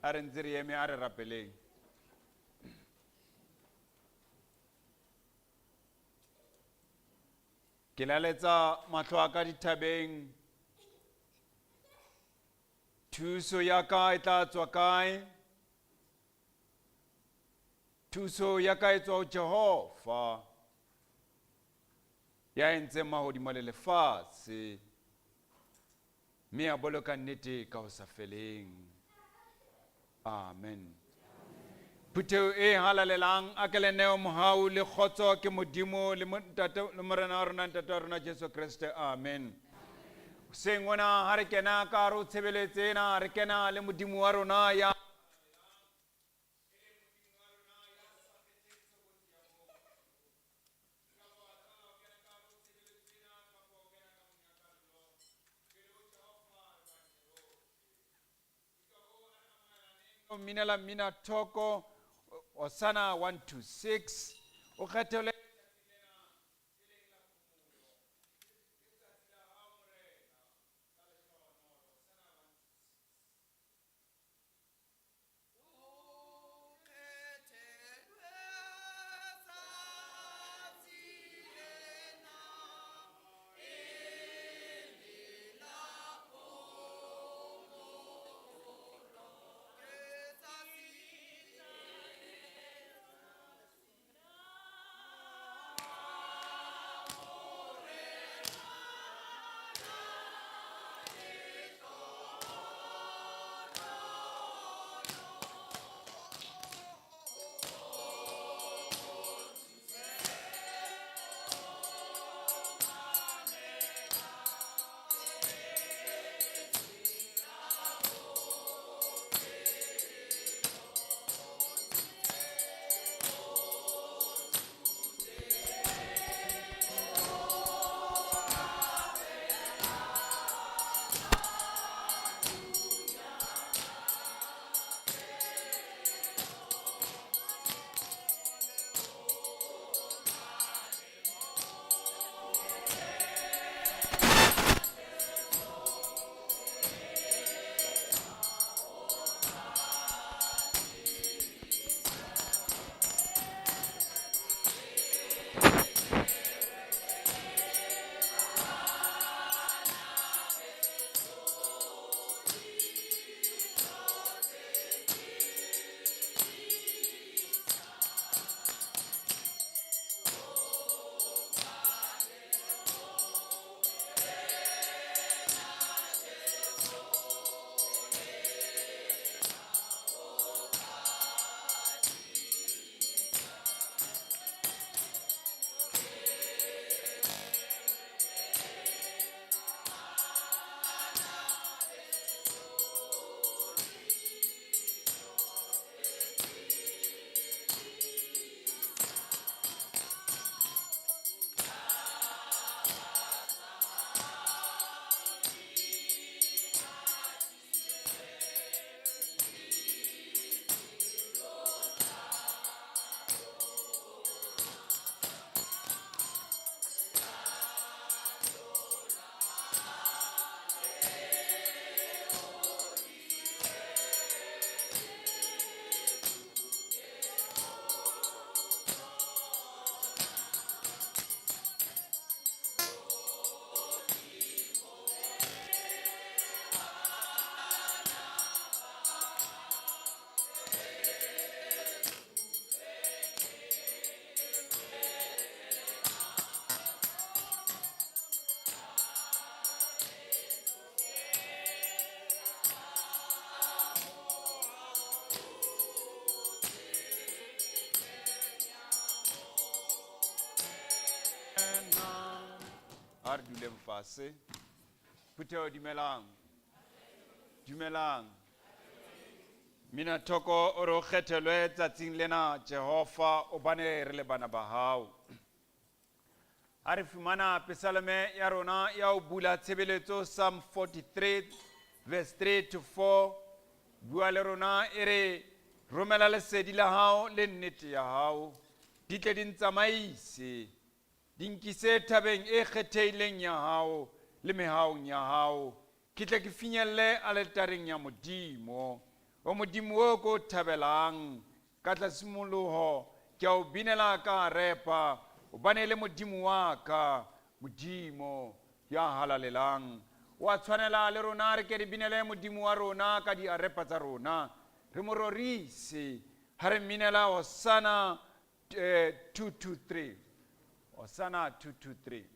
A re ntse re eme a re rapeleng. Ke laletsa mahlo a ka dithabeng. Thuso ya ka e tla tswa kae? Thuso ya ka e tswa ho Jehova, ya entseng mahodimo le lefatshe, mme a boloka nnete ka ho sa feleng. Amen. Phutheho e halalelang, a ke le neo mohau le kgotso ke Modimo le Ntate le Morena wa rona Ntate wa rona Jesu Kreste. Amen. Hoseng hona ha re kena ka hare ho tshebeletso ena, re kena le Modimo wa rona ya Mminela mmina thoko Osana 126 o kgethelwe. A re duleng fase. Phutheo dumelang. Dumelang. Mina thoko o re o kgethelwe tsatsing lena Jehova obane re le bana ba hao. Ha re fumana pesalome ya rona ya ho bula tshebeletso Psalm 43 verse 3 to 4 bua le rona e re romela lesedi la hao le nnete ya hao di tle di ntsamaise di nkise thabeng e kgethehileng ya hao le mehaong ya hao ke tle ke finyelle aletareng ya Modimo. O Modimo o ko thabelang ka tlasimoloho ke a o binela ka repa hobane le Modimo wa ka, Modimo ya halalelang. Wa tshwanela le rona re ke re binele Modimo wa rona ka diarepa tsa rona, re mo rorise ha re minela Hosanna 223. Hosanna 223.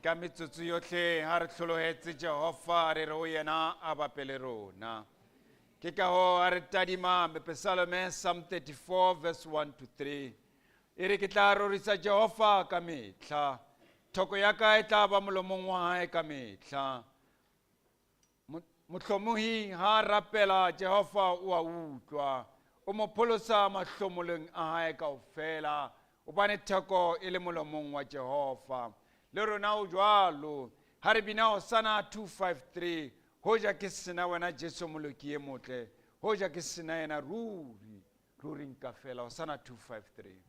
Ka metsotso yohle ha re hlolohetse Jehova re re ho yena a bape le rona. Ke ka hoo ha re tadima Pesalome Psalm 34 verse 1 to 3. E re ke tla rorisa Jehova ka mehla. Thoko ya ka e tla ba molomong wa hae ka mehla. Mohlomohi ha rapela Jehova o a utlwa. O mo pholosa mahlomoleng a hae kaofela. Hobane theko e le molomong wa Jehova. Le rona o jwalo. Ha re bina Hosanna 253. Hoja ke sena wena Jesu moloki e motle. Hoja ke sena yena ruri. Ruri nka fela. Hosanna 253.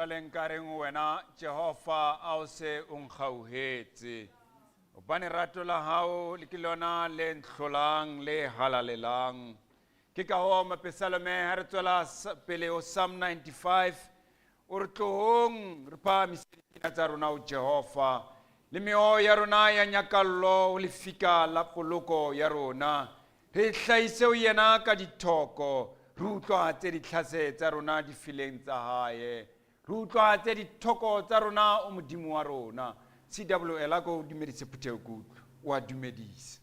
Jwale nka reng ho wena Jehova a o se o nkgauhetse. Hobane rato la hao le ke lona le ntlholang le halalelang. Ke ka hoo Mapesalome ha re tswela pele ho Psalm 95 o re tlohong re phahamise dipina tsa rona ho Jehova le meoyo ya rona ya nyakallo ho lefika la poloko ya rona. Re hlahise ho yena ka dithoko, re utlwahatse ditlhase tsa rona difileng tsa hae. Re utlwahatse dithoko tsa rona o Modimo wa rona. CWL a ko dumedise phutheho ke utlwe. O a dumedisa.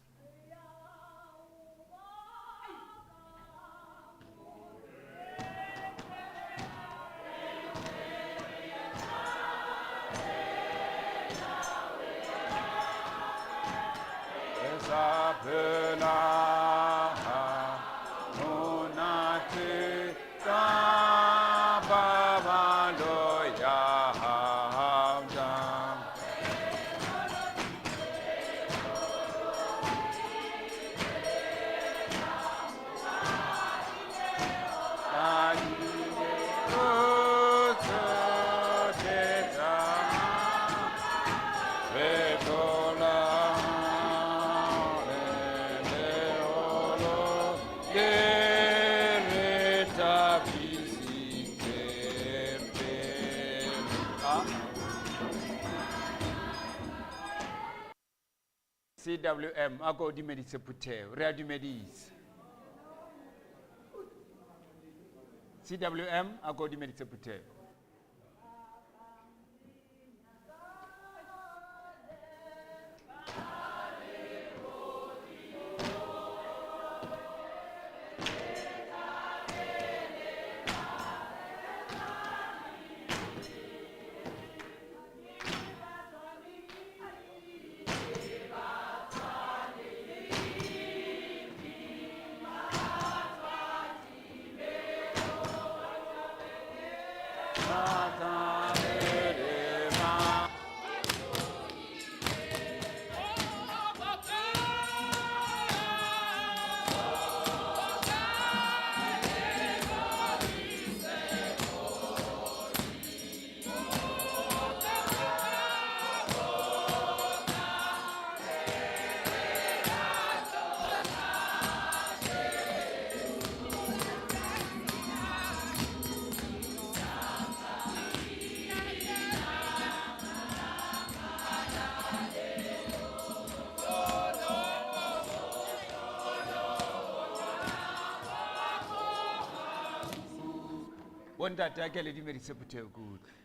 CWM a ko dumedise phutheho re a dumedisa. CWM a ko dumedise phutheho. Bontate a ke le dumedise phutheho ke utlwe.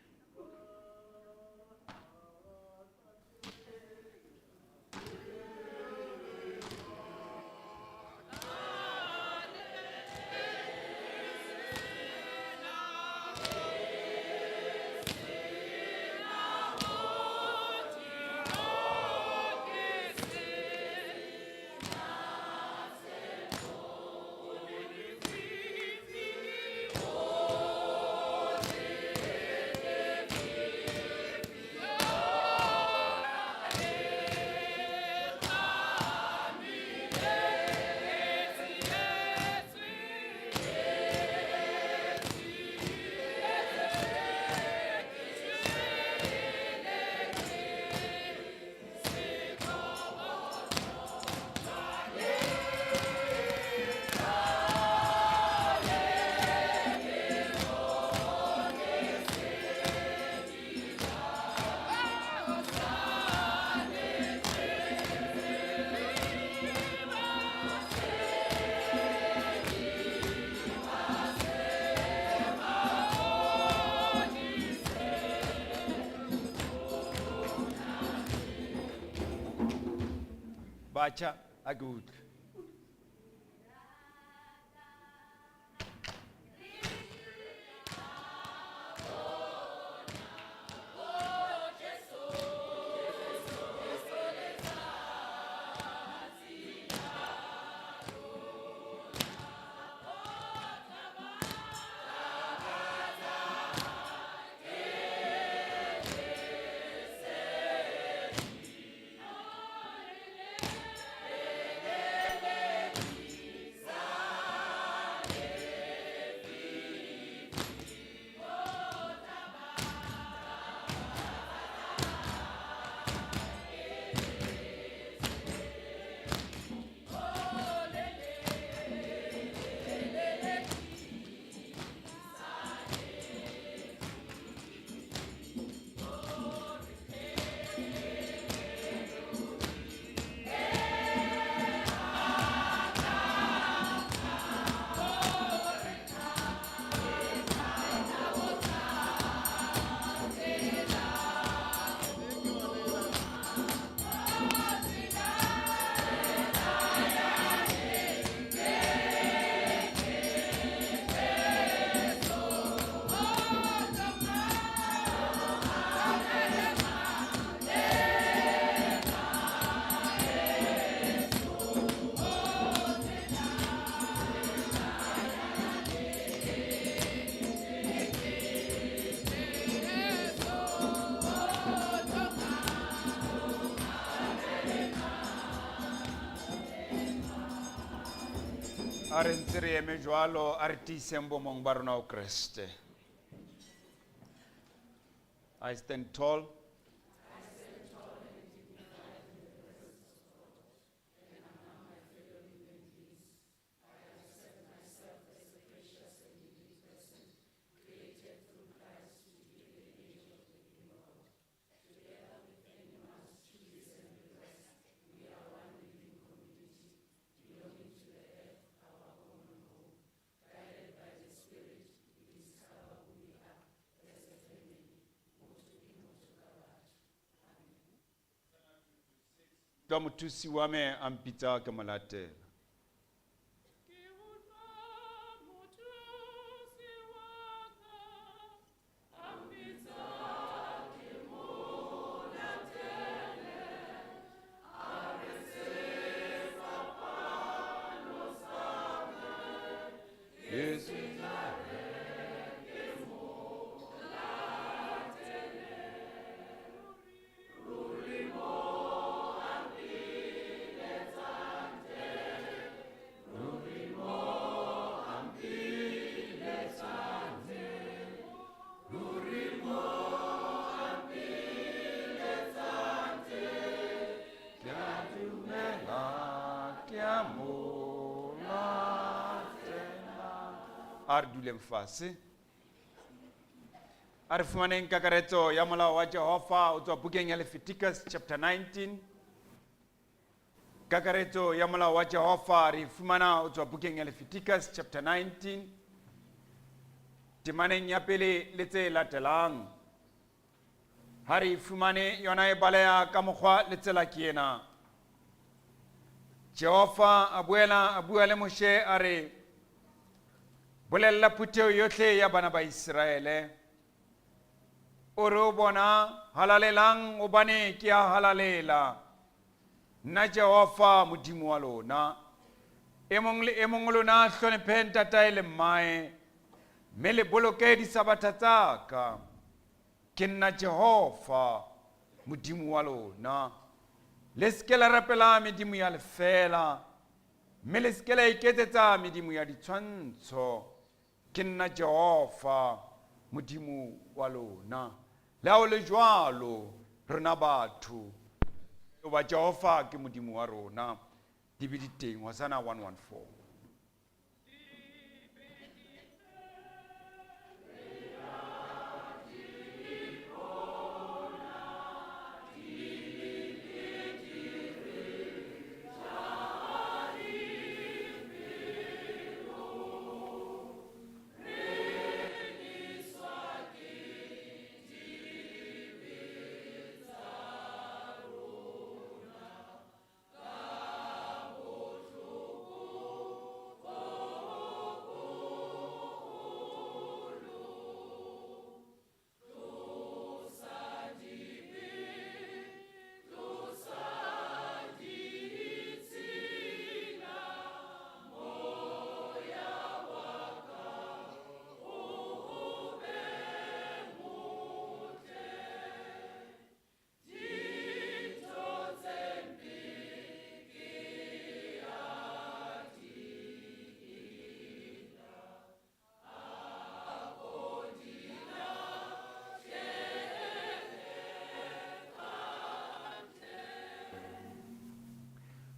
Batjha a ke utlwe. A re ntse re eme jwalo, a re tiiseng bomong ba rona ho Kreste. I stand tall. Utlwa mothusi wa me a mpitsa ke mo latela. Ke utlwa mothusi wa ka a mpitsa ke mo latele, a re sefapano sa me ke se jare ke mo latele. Ruri mo a mpiletsang teng, ruri mo a mpiletsang teng, ruri mo a mpiletsang teng. Ke a dumela, ke a mo latela. A re duleng fase. A re fumaneng kakaretso ya molao wa Jehova o tswa bukeng ya Leviticus chapter 19. Kakaretso ya molao wa Jehova re e fumana o tswa bukeng ya Leviticus chapter 19. Temaneng ya pele le tse latelang. Ha re e fumane yona e baleha ka mokgwa le tsela ke ena. Jehova a boela a bua le Moshe a re, Bolella phutheho yohle ya bana ba Iseraele, o re ho bona, Halalelang, hobane ke a halalela, nna Jehova Modimo wa lona. E mong le e mong o lona a hlonephe ntatae le mmae, mme le boloke disabatha tsa ka. Ke nna Jehova Modimo wa lona. Le se ke la rapela medimo ya lefeela, mme le se ke la iketsetsa medimo ya ditshwantsho. Ke nna Jehova Modimo wa lona. Le ha ho le jwalo, rona batho, hoba Jehova ke Modimo wa rona, dibe di teng. Hosanna 114.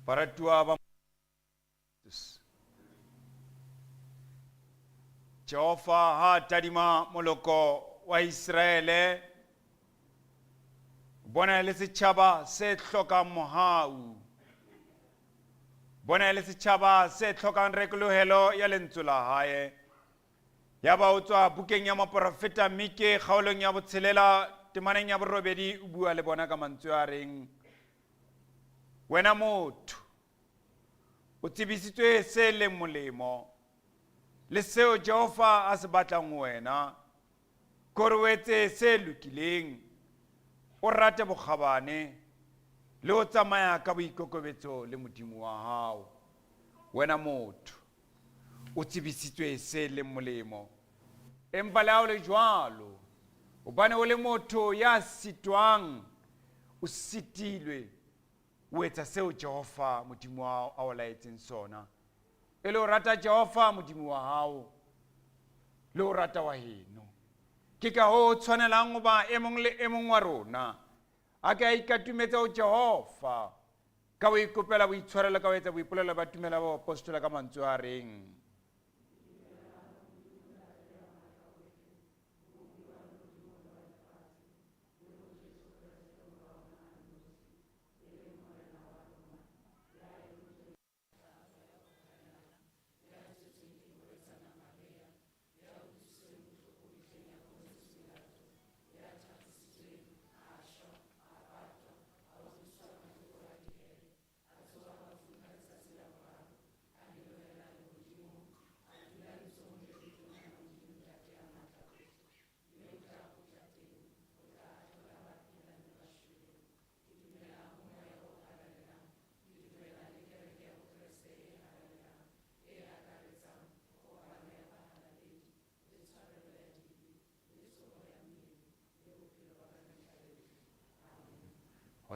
Baratuwa ba Jehova ha a tadima moloko wa Iseraele bona e le setjhaba se hlokang mohau, bona e le setjhaba se hlokang rekolohelo ya lentswe la hae. Yaba o tswa bukeng ya moporofeta Mike kgaolong ya botshelela temaneng ya borobedi o bua le bona ka mantswe a reng, Wena motho, o tsebisitswe se leng molemo le seo Jehova a se batlang ho wena, ke hore o etse se lokileng, o rate bokgabane le ho tsamaya ka boikokobetso le Modimo wa hao. Wena motho, o tsebisitswe se leng molemo, empa le ha o le jwalo, hobane o le motho ya sitwang, o sitilwe o etsa seo Jehova Modimo wa hao a o laetseng sona. E le ho rata Jehova Modimo wa hao le ho rata wa heno. Ke ka hoo ho tshwanelang hoba e mong le e mong wa rona a ke a ikatumetsa ho Jehova ka ho ikopela boitshwarelo ka ho etsa boipolelo ba tumelo ba baapostola ka mantswe a reng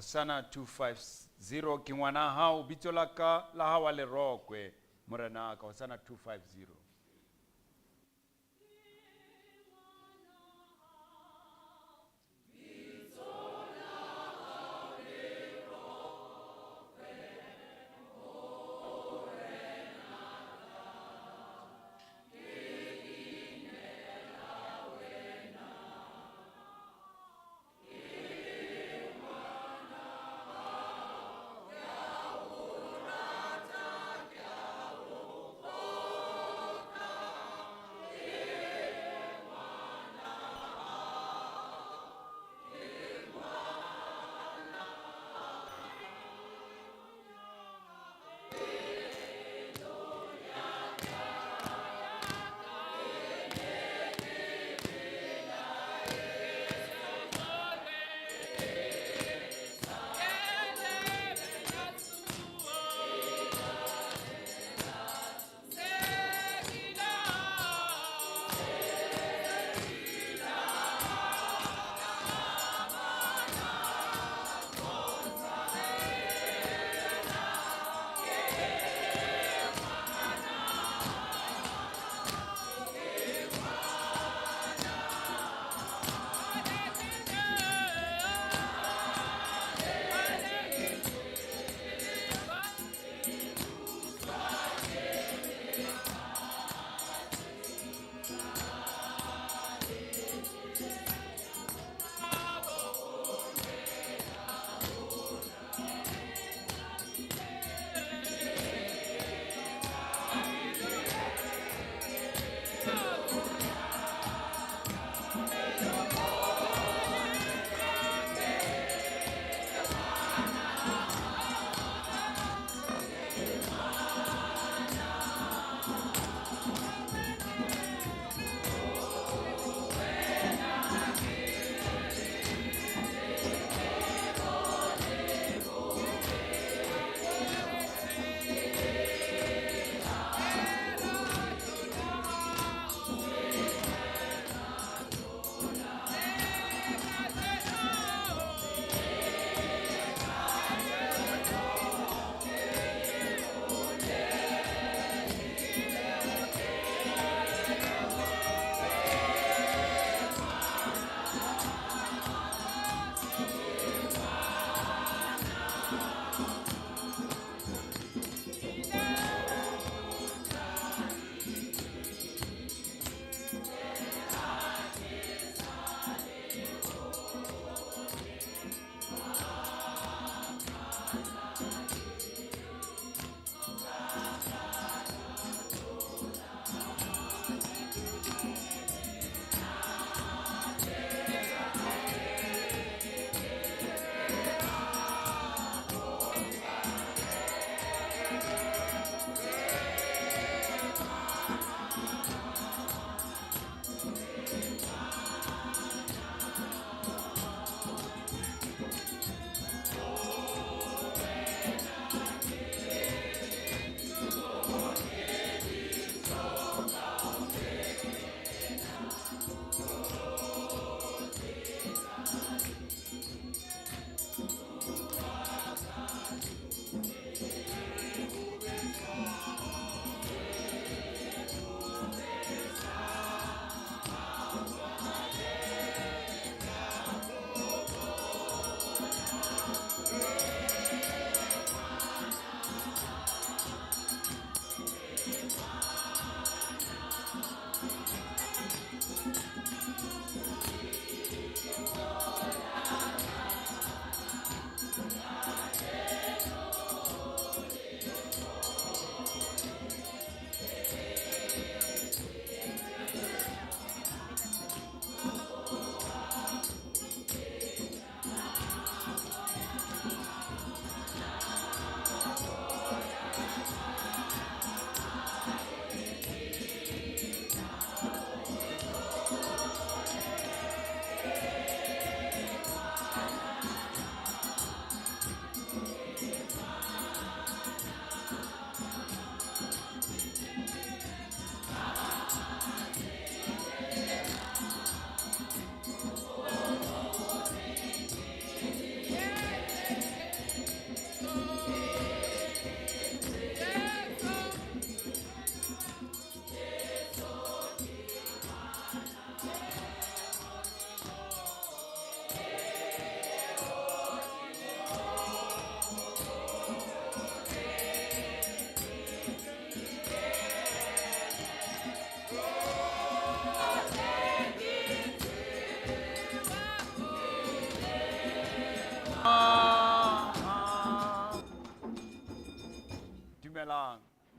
Hosanna 250 ke ngwana hao bitso la ka la hao a le rokwe morena ka Hosanna 250.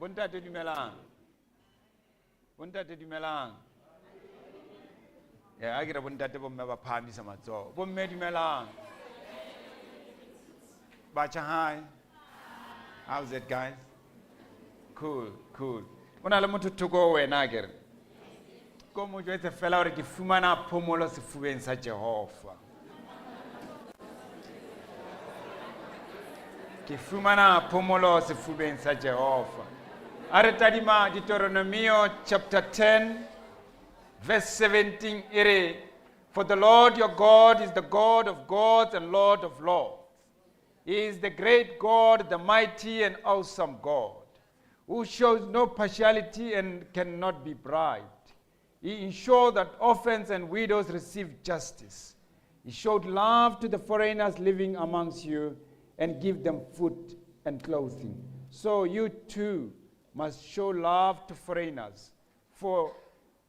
Bontate dumelang. Bontate dumelang. Ya a ke re bontate bomme ba phahamisa matsoho. Bomme dumelang. Batjha hi. How's it guys? Cool, cool. O na le motho thoko ho wena akere? Ko mo jwetse fela hore ke fumana phomolo sefubeng sa Jehova. Ke fumana phomolo sefubeng sa Jehova. A re tadima Deuteronomio chapter 10 verse 17 e re, For the Lord your God is the God of gods and Lord of lords. He is the great God, the mighty and awesome God, who shows no partiality and cannot be bribed. He ensured that orphans and widows receive justice. He showed love to the foreigners living amongst you and give them food and clothing. So you too must show love to foreigners, for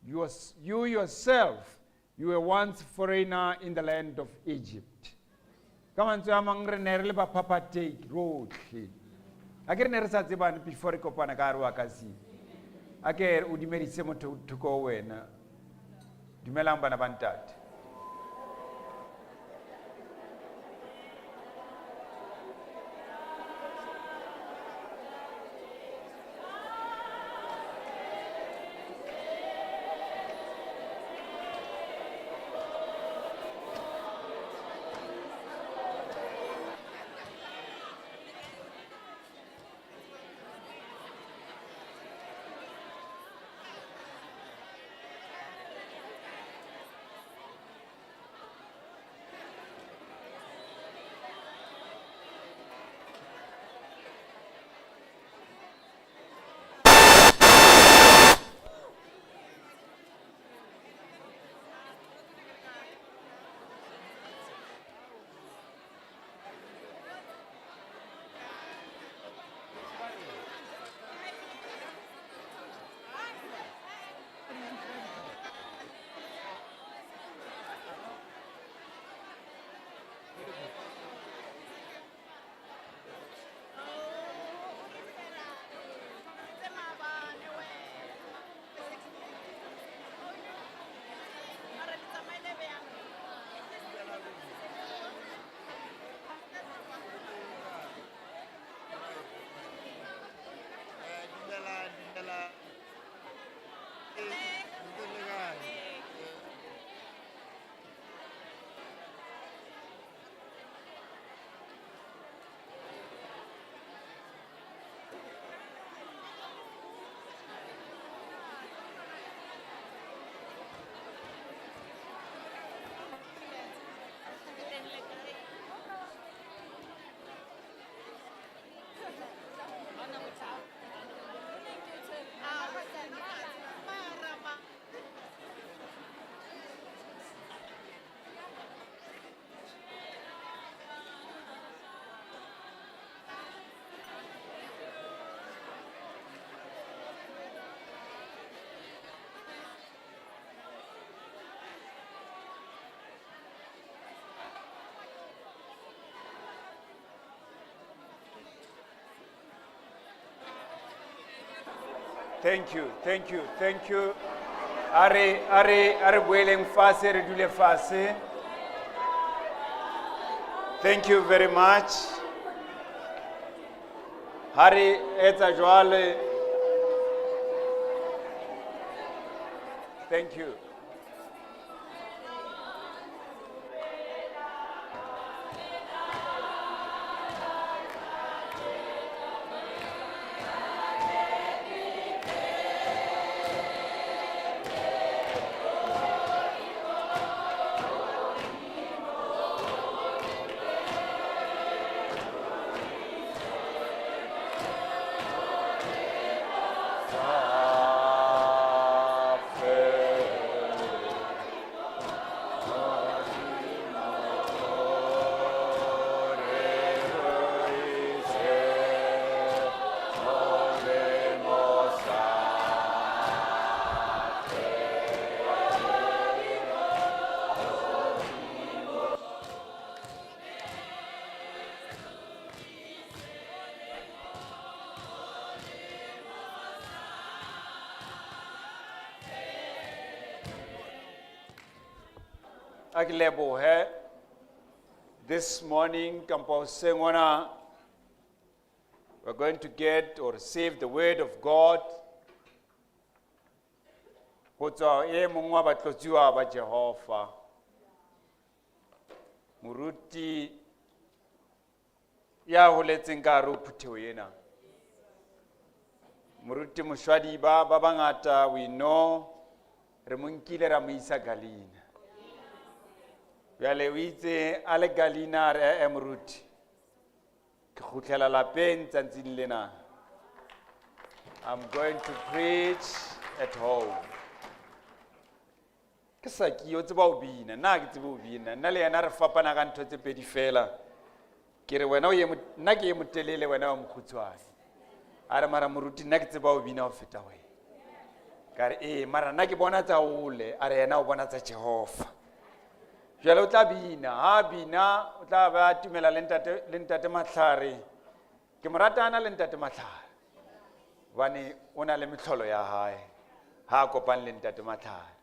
you yourself, you were once foreigner in the land of Egypt. Ka mantswe a mang re ne re le baphaphathehi rotlhe. A ke re ne re sa tsebane before re kopana ka hare ho Akasi. A ke o dumedise motho thoko ho wena. Dumelang bana ba ntate. Dumelang, dumelang. Ntse le kae? Thank you, thank you, thank you. A re, a re, a re boeleng fatshe, re dule fatshe. Thank you very much. Ha re etsa jwale. Thank you. A ke lebohe this morning kampo hoseng hona we're going to get or receive the word of God ho tswa e mong wa batlotsuwa ba Jehova, moruti ya holetseng ka hare ho phutheho ena, moruti Moshwadi. Ba bangata we know re mo nkile ra mo isa Galina. Jwale o itse a le Galina a re ee moruti ke kgutlela lapeng tsatsing lena. I'm going to preach at home. Ke saki o tseba ho bina, nna ha ke tsebe ho bina. Nna le yena re fapana ka ntho tse pedi fela. Ke re wena o ye nna ke ye motelele, wena o mokgutshwane. A re mara moruti nna ke tseba ho bina ho feta wena. Ka re ee mara nna ke bona tsa hole, a re yena o bona tsa Jehova. Jwale o tla bina, ha bina o tla ba tumela le ntate, le ntate Matlhare. Ke mo rata ana le ntate Matlhare hobane o na le metlholo ya hae ha a kopane le ntate Matlhare.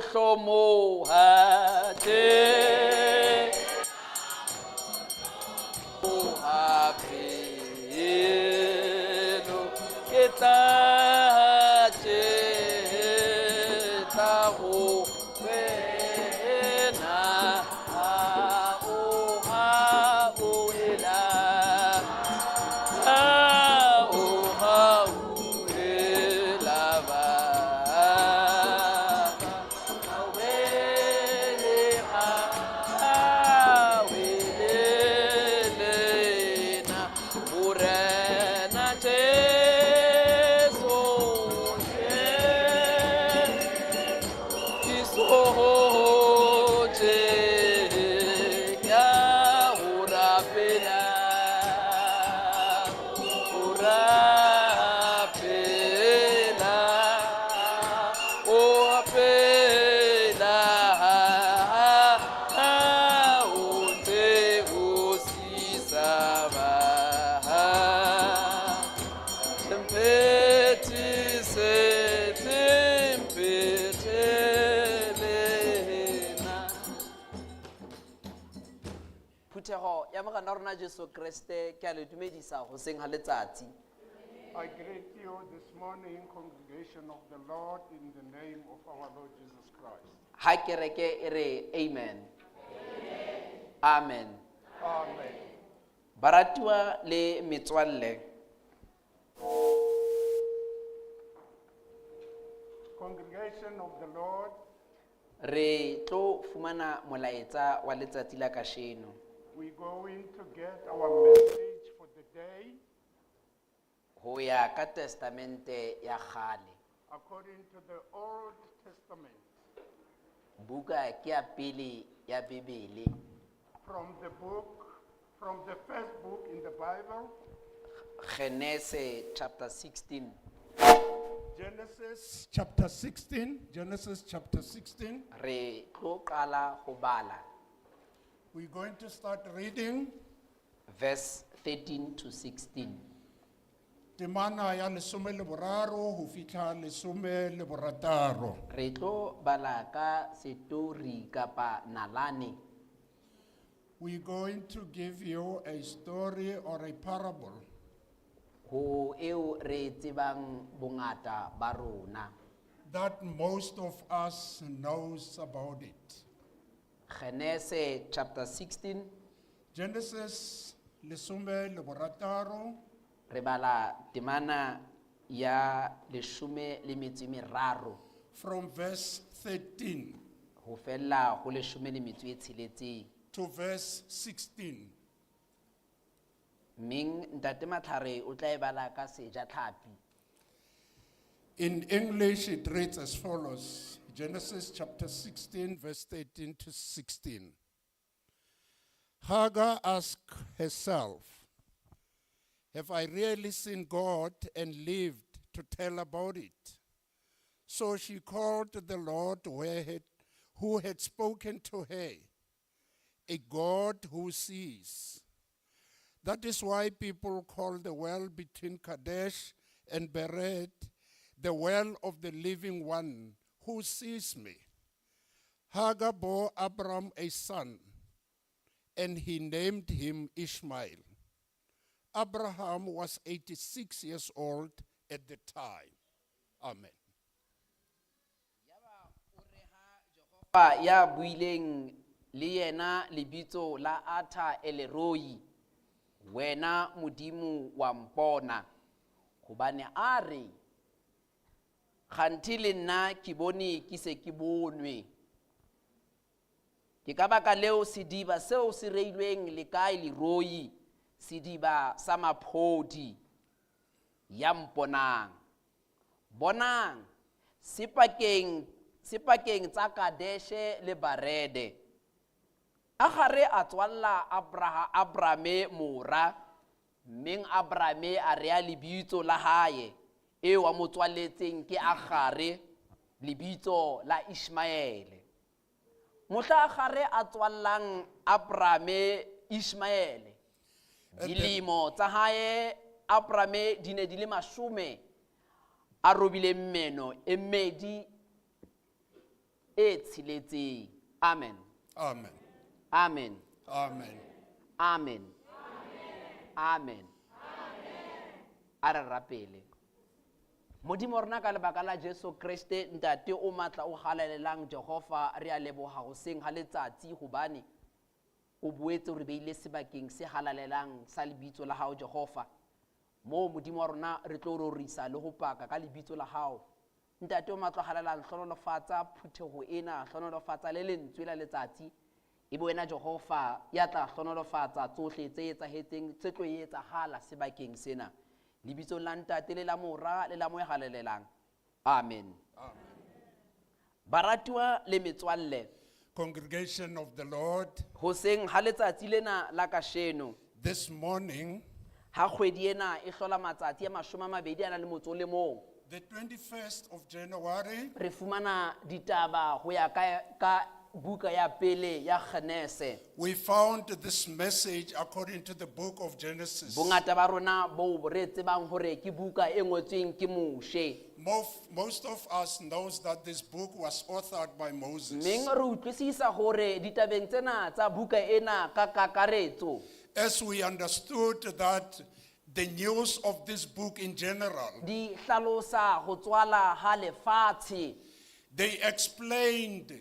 hlomoha tse ha pelo ke tla tšeta go wena ha o ha o ela ha o ha o ela ba Morena Jesu, ke sohotse ka ho rapela, ho rapela, o rapela, ha o ntse o sisa ba. Mphethise, mphethele Phuthego ya Morena wa rona Jesu Kreste ke a le dumedisa hoseng ha letsatsi. I greet you this morning, congregation of the Lord, in the name of our Lord Jesus Christ. Ha kereke e re amen. Amen. Amen. Baratuwa le metswalle. Congregation of the Lord, Re tlo fumana molaetsa wa letsatsi la kasheno. we're going to get our message for the day Ho ya ka testamente ya kgale. according to the Old Testament, Buka ke ya pele ya Bibele. from the book, from the first book in the Bible, Genese chapter 16. Genesis chapter 16. Genesis chapter 16. Re tlo qala ho bala We're going to start reading verse 13 to 16. temana ya lesome le boraro ho fihla lesome le borataro. Re tlo bala ka setori kapa nalane We're going to give you a story or a parable ho eo re tsebang bongata ba rona. that most of us knows about it. Genese chapter 16 Genesis lesome le borataro re bala temana ya leshome le metso e meraro from verse 13 ho fella ho leshome le metso e tsheletseng. to verse 16. Mmeng ntate Matlhare o tla e bala ka sejatlhapi. In English, it reads as follows Genesis chapter 16, verse 13 to 16. Hagar asked herself, Have I really seen God and lived to tell about it? So she called the Lord who had spoken to her, a God who sees. That is why people call the well between Kadesh and Bered the well of the living one who sees me. Hagar bore Abram a son, and he named him Ishmael. Abraham was 86 years old at the time. Amen. Jehova ya buileng le yena lebitso la Atha Eleroi, wena Modimo wa mpona, hobane a re, kganthe le nna ke bone ke se ke bonwe. Ke ka baka leo sediba seo se reilweng lekae leroi, sediba sa maphodi ya mponang. Bonang, se pakeng tsa Kadeshe le Barede. Agare a tswalla Abrame mora, mmeng Abrame a rea lebitso la hae, eo a mo tswaletseng ke Agare, lebitso la Ishmaele. Mohla Agare a tswallang Abrame Ishmaele, dilemo tsa hae Abrame di ne di le mashome a robileng meno e mmedi e tsheletseng. Amen. Amen. Amen. Amen. Amen. Amen. A re rapele. Modimo wa rona ka lebaka la Jesu Kreste ntate o matla o halalelang Jehova re a leboha hoseng ha letsatsi hobane o boetse o re beile sebakeng se halalelang sa lebitso la hao Jehova. Moo Modimo wa rona re tlo rorisa le ho paka ka lebitso la hao. Ntate o matla o halalelang hlohonolofatsa phutheho ena, hlohonolofatsa le lentswe la letsatsi. E be wena Jehova ya tla hlohonolofatsa tsohle tse etsahetseng tse tlo etsahala sebakeng sena. Lebitsong la Ntate le la Mora le la Moya Halalelang. Amen. Baratuwa le metswalle. Congregation of the Lord, Hoseng ha letsatsi lena la kasheno, this morning, ha kgwedi ena e hlola matsatsi a 21 a na le motso o le mong, the 21st of January, re fumana ditaba ho ya ka buka ya pele ya Genese. we found this message according to the book of Genesis. Bongata ba rona bo re tsebang hore ke buka e ngotsweng ke Moshe. Most of us knows that this book was authored by Moses. Mmeng re utlwisisa hore ditabeng tsena tsa buka ena ka kakaretso, As we understood that the news of this book in general, di hlalosa ho tswala ha lefatshe they explained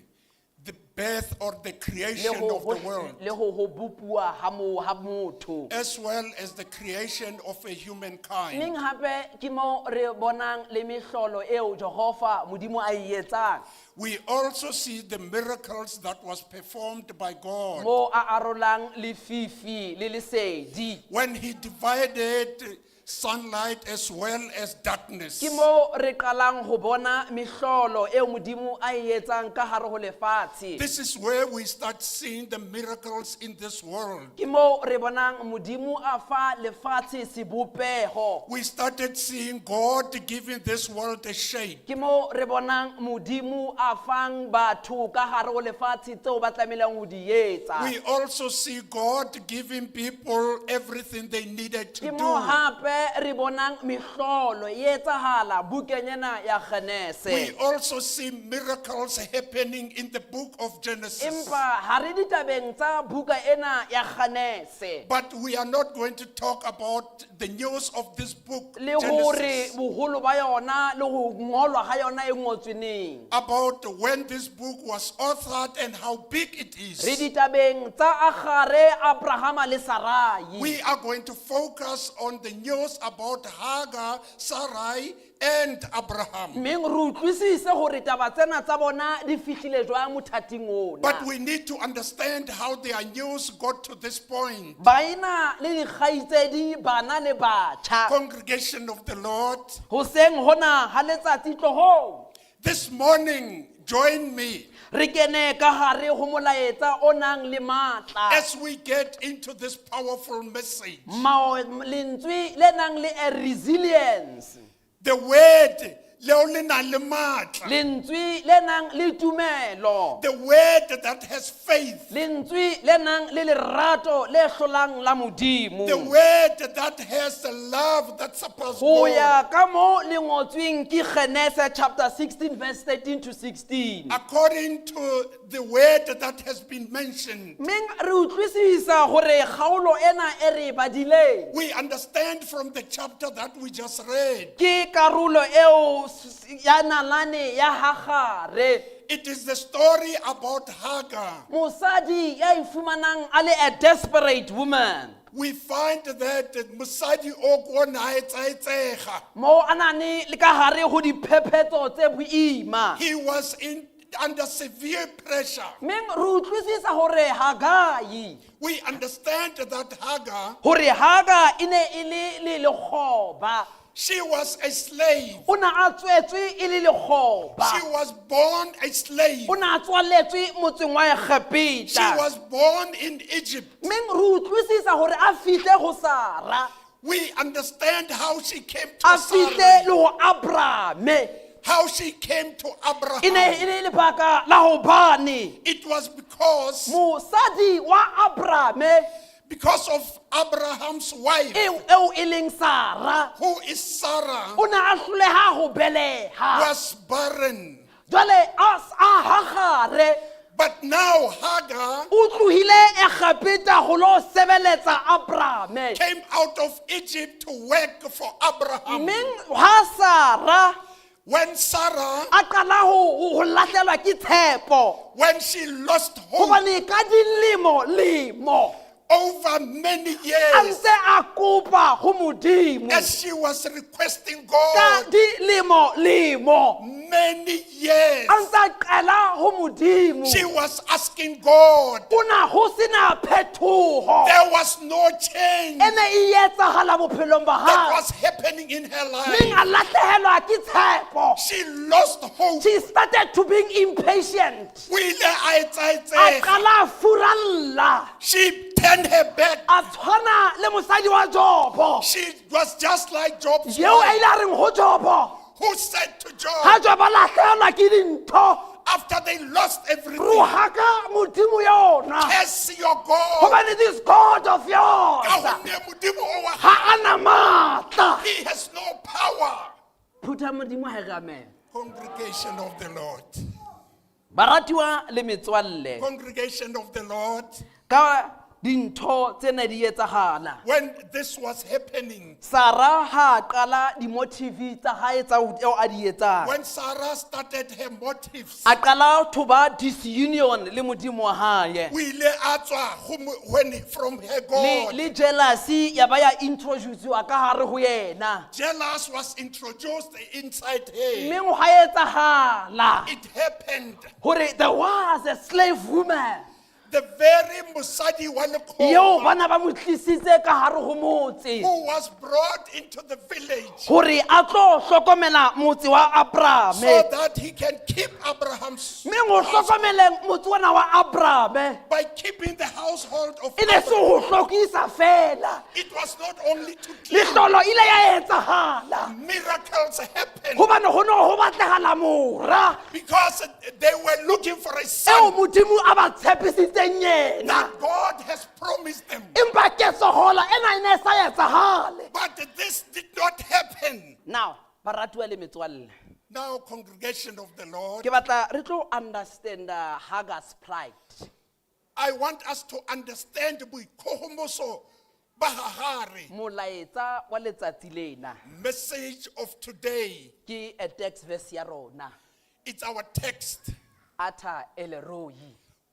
the birth or the le creation ho of the world, le ho bopuwa ha mo ha motho. as well as the creation of a humankind. Mmeng hape ke mo re bonang le mehlolo eo Jehova Modimo a e etsang. We also see the miracles that was performed by God Mo a arolang lefifi le lesedi. when he divided sunlight as well as darkness. Ke mo re qalang ho bona mehlolo eo Modimo a e etsang ka hare ho lefatshe. This is where we start seeing the miracles in this world. Ke mo re bonang Modimo a fa lefatshe sebopeho. We started seeing God giving this world a shape. Ke mo re bonang Modimo a fang batho ka hare ho lefatshe tseo ba tlamehileng ho di etsa. We also see God giving people everything they needed to Ke mo do. hape re bonang mehlolo e etsahala bukeng ena ya Genese. We also see miracles happening in the book of Genesis. Empa ha re ditabeng tsa buka ena ya Genese. But we are not going to talk about the news of this book, Le hore Genesis, boholo ba yona le ho ngolwa ha yona e ngotswe neng. about when this book was authored and how big it Re is. ditabeng tsa Agare, Abrahama le Sarai. We are going to focus on the news about Hagar, Sarai, and Abraham. Mmeng re utlwisise hore taba tsena tsa bona di fihlile jwang mothating ona. But we need to understand how their news got to this point. Baena le dikgaitsedi, bana le batjha. Congregation of the Lord, Hoseng hona ha letsatsi tlohong. this morning, join me Re kene ka hare ho molaetsa o nang le matla. as we get into this powerful message. Lentswe le nang le a resilience. The word, leo le nang le matla. Lentswe le nang le tumelo. The word that has faith. Lentswe le nang le lerato le hlolang la Modimo. The word that has the love that surpasses Ho God. ya ka mo le ngotsweng ke Genese chapter 16 verse 13 to 16. According to the word that has been mentioned, Mmeng re utlwisisa hore kgaolo ena e re e badileng we understand from the chapter that we just read. ke karolo eo ya nalane ya Hagare. It is the story about Hagar. Mosadi ya ifumanang a le a desperate woman. We find that mosadi o ko na etsaetsega. Mo a nane le ka hare ho diphephetso tse boima. He was in under severe pressure. Mmeng re utlwisisa hore Hagai, We understand that Hagar, hore Hagar e ne e le le lekgoba. she was a slave. O ne a tswetswe e le lekgoba. She was born a slave. O ne a tswaletswe motseng wa She Egepeta. was born in Egypt. Mmeng re utlwisisa hore a fihle ho Sara, We understand how she came to a fihle Sarai, le ho Abrame. how she came to E ne Abraham. e le lebaka la hobane It was because mosadi wa Abrame because of Abraham's wife, eo eo e leng Sara who is Sarah, o ne a hloleha ho beleha. was barren. Jwale a Hagare But now Hagar o tlohile Egepeta go lo sebeletsa Abrahame. came out of Egypt to work for Abraham. Mmeng ha Sara When Sarah, a qala ho lahlehelwa ke tshepo, when she lost hope hobane ka dilemo lemo over many a years, ntse a kopa ho Modimo, as she was requesting ka God, dilemo lemo many years, a ntse a qela ho Modimo, she was asking God. o na ho sena phetoho There was no change e ne e etsahala bophelong ba that hae, was happening in her life. mmeng a lahlehelwa ke tshepo. She lost hope. She started to being impatient. O ile a A etsaetseha. qala a furalla. She turned her back. A tshwana le mosadi wa Jobo. She was just like Job's Yeo a wife, ile a reng ho Jobo, who said to Job, ha Jobo a lahlehelwa ke dintho, after they lost everything, rohaka Modimo yona. curse your God. Hobane this God of Ka yours gonne Modimo o wa ha a na matla. He has no power. Phutha Modimo ha e re amen. Congregation of the Lord. Baratuwa le metswalle, Congregation of the Lord. ka dintho tsena di etsahala. When this was happening, Sara ha a qala di-motive tsa hae tsa eo a di etsang. when Sarah started her motives, A qala to ba disunion le Modimo wa hae. o ile a tswa ho when from her Le, God. le jealousy ya ba ya introduce-wa ka hare ho yena. Jealous was introduced inside her. Mme hwa etsahala It happened. hore there was a slave woman The very mosadi wa eo lekgoba bana ba mo tlisitse ka hare ho motse who was brought into the village hore a tlo hlokomela motse wa so Abrahame. that he can keep Abraham's Mme ho hlokomeleng motse ona wa Abrahame by keeping the household of e ne se Abraham. ho hlokisa fela. It was not only to clean, Mehlolo ile ya etsahala miracles happened hobane ho no ho batlehala mora because they were looking for a eo son Modimo a ba tshepisitseng yena. that God has promised them. Empa ketsohola ena e ne e sa etsahale. But this did not happen. Now, baratuwa le metswalle, Now, congregation of the Lord, ke batla re tlo understand-a Hagar's plight. I want us to understand boikgohomoso ba Hagare. Molaetsa wa letsatsi lena Message of today, ke a text verse ya rona. it's our text. Ata Elroi,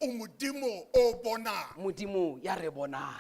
O Modimo o bonang. Modimo ya re bonang.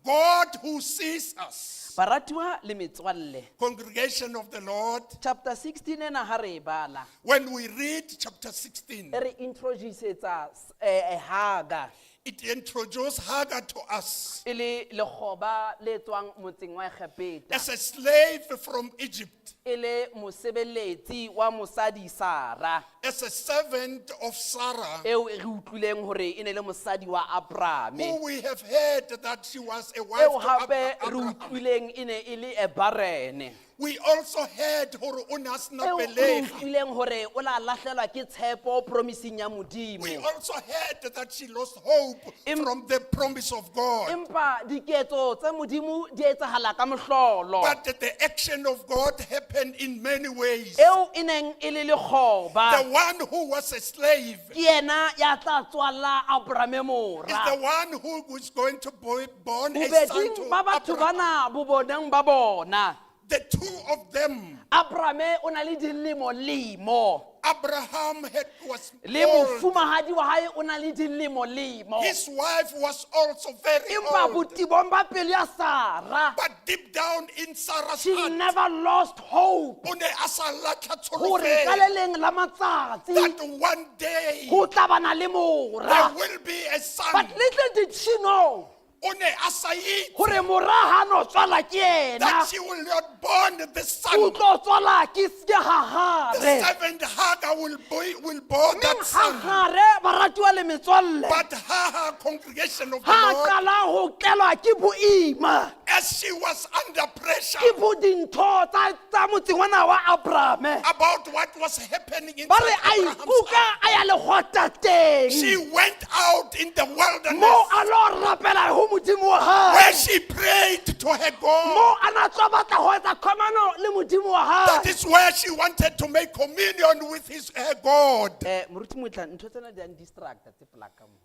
God who sees us. Baratuwa le metswalle, Congregation of the Lord, chapter 16 ena ha re e bala, when we read chapter 16, e re introduce-etsa Hagar it introduced Hagar to us e le lekgoba le tswang motseng wa Egepeta, as a slave from Egypt, e le mosebeletsi wa mosadi Sara, as a servant of Sarah, eo re utlwileng hore e ne le mosadi wa Abrahame, who we have heard that she was a wife eo to hape re Abraham. utlwileng e ne e le a barene, We also heard hore o ne a sena eo re pelegi. utlwileng hore o la lahlelwa ke tshepo promising ya We Modimo. also heard that she lost hope from the promise of God. Empa diketso tsa Modimo di etsahala ka mohlolo. But the action of God happened in many ways. Eo e neng e le lekgoba The one who was a slave ke yena ya tla tswalla Abrahame mora. is the one who was going to be born a son Bobeding to ba batho Abraham. bana bo boneng ba bona. The two of them, Abrahame o na le dilemo-lemo. Abraham had, was Le old. mofumahadi wa hae o na le dilemo-lemo. His wife was also very Empa old. botebong ba pelo ya Sara, But deep down in Sarah's she heart, never lost hope. o ne a sa latlha Hore ka tsholofelo le leng la matsatsi that one day ho tla bana le there mora. will be a son. But little did she know O ne a sa itse hore mora ha no tswalwa ke yena, that she will not born the son. o tlo tswalwa ke The Hagare. servant Hagar will be, will born Mme that son. Hagare, baratuwa le metswalle, But Hagar, congregation of the ha Lord, qala ho tlelwa ke boima, as As she was under pressure Ke bo dintho tsa motseng ona wa Abraham. about what was happening in Ba re a ikuka a ya lehwatateng. she went out in the wilderness Mo a lo rapela ho Modimo wa hae. where she prayed to her God. Mo a na tswa batla ho etsa khomano le Modimo wa That hae. is where she wanted to make communion with her God. Moruti Motla, ntho tsena di a n-distracta tse polaka mo.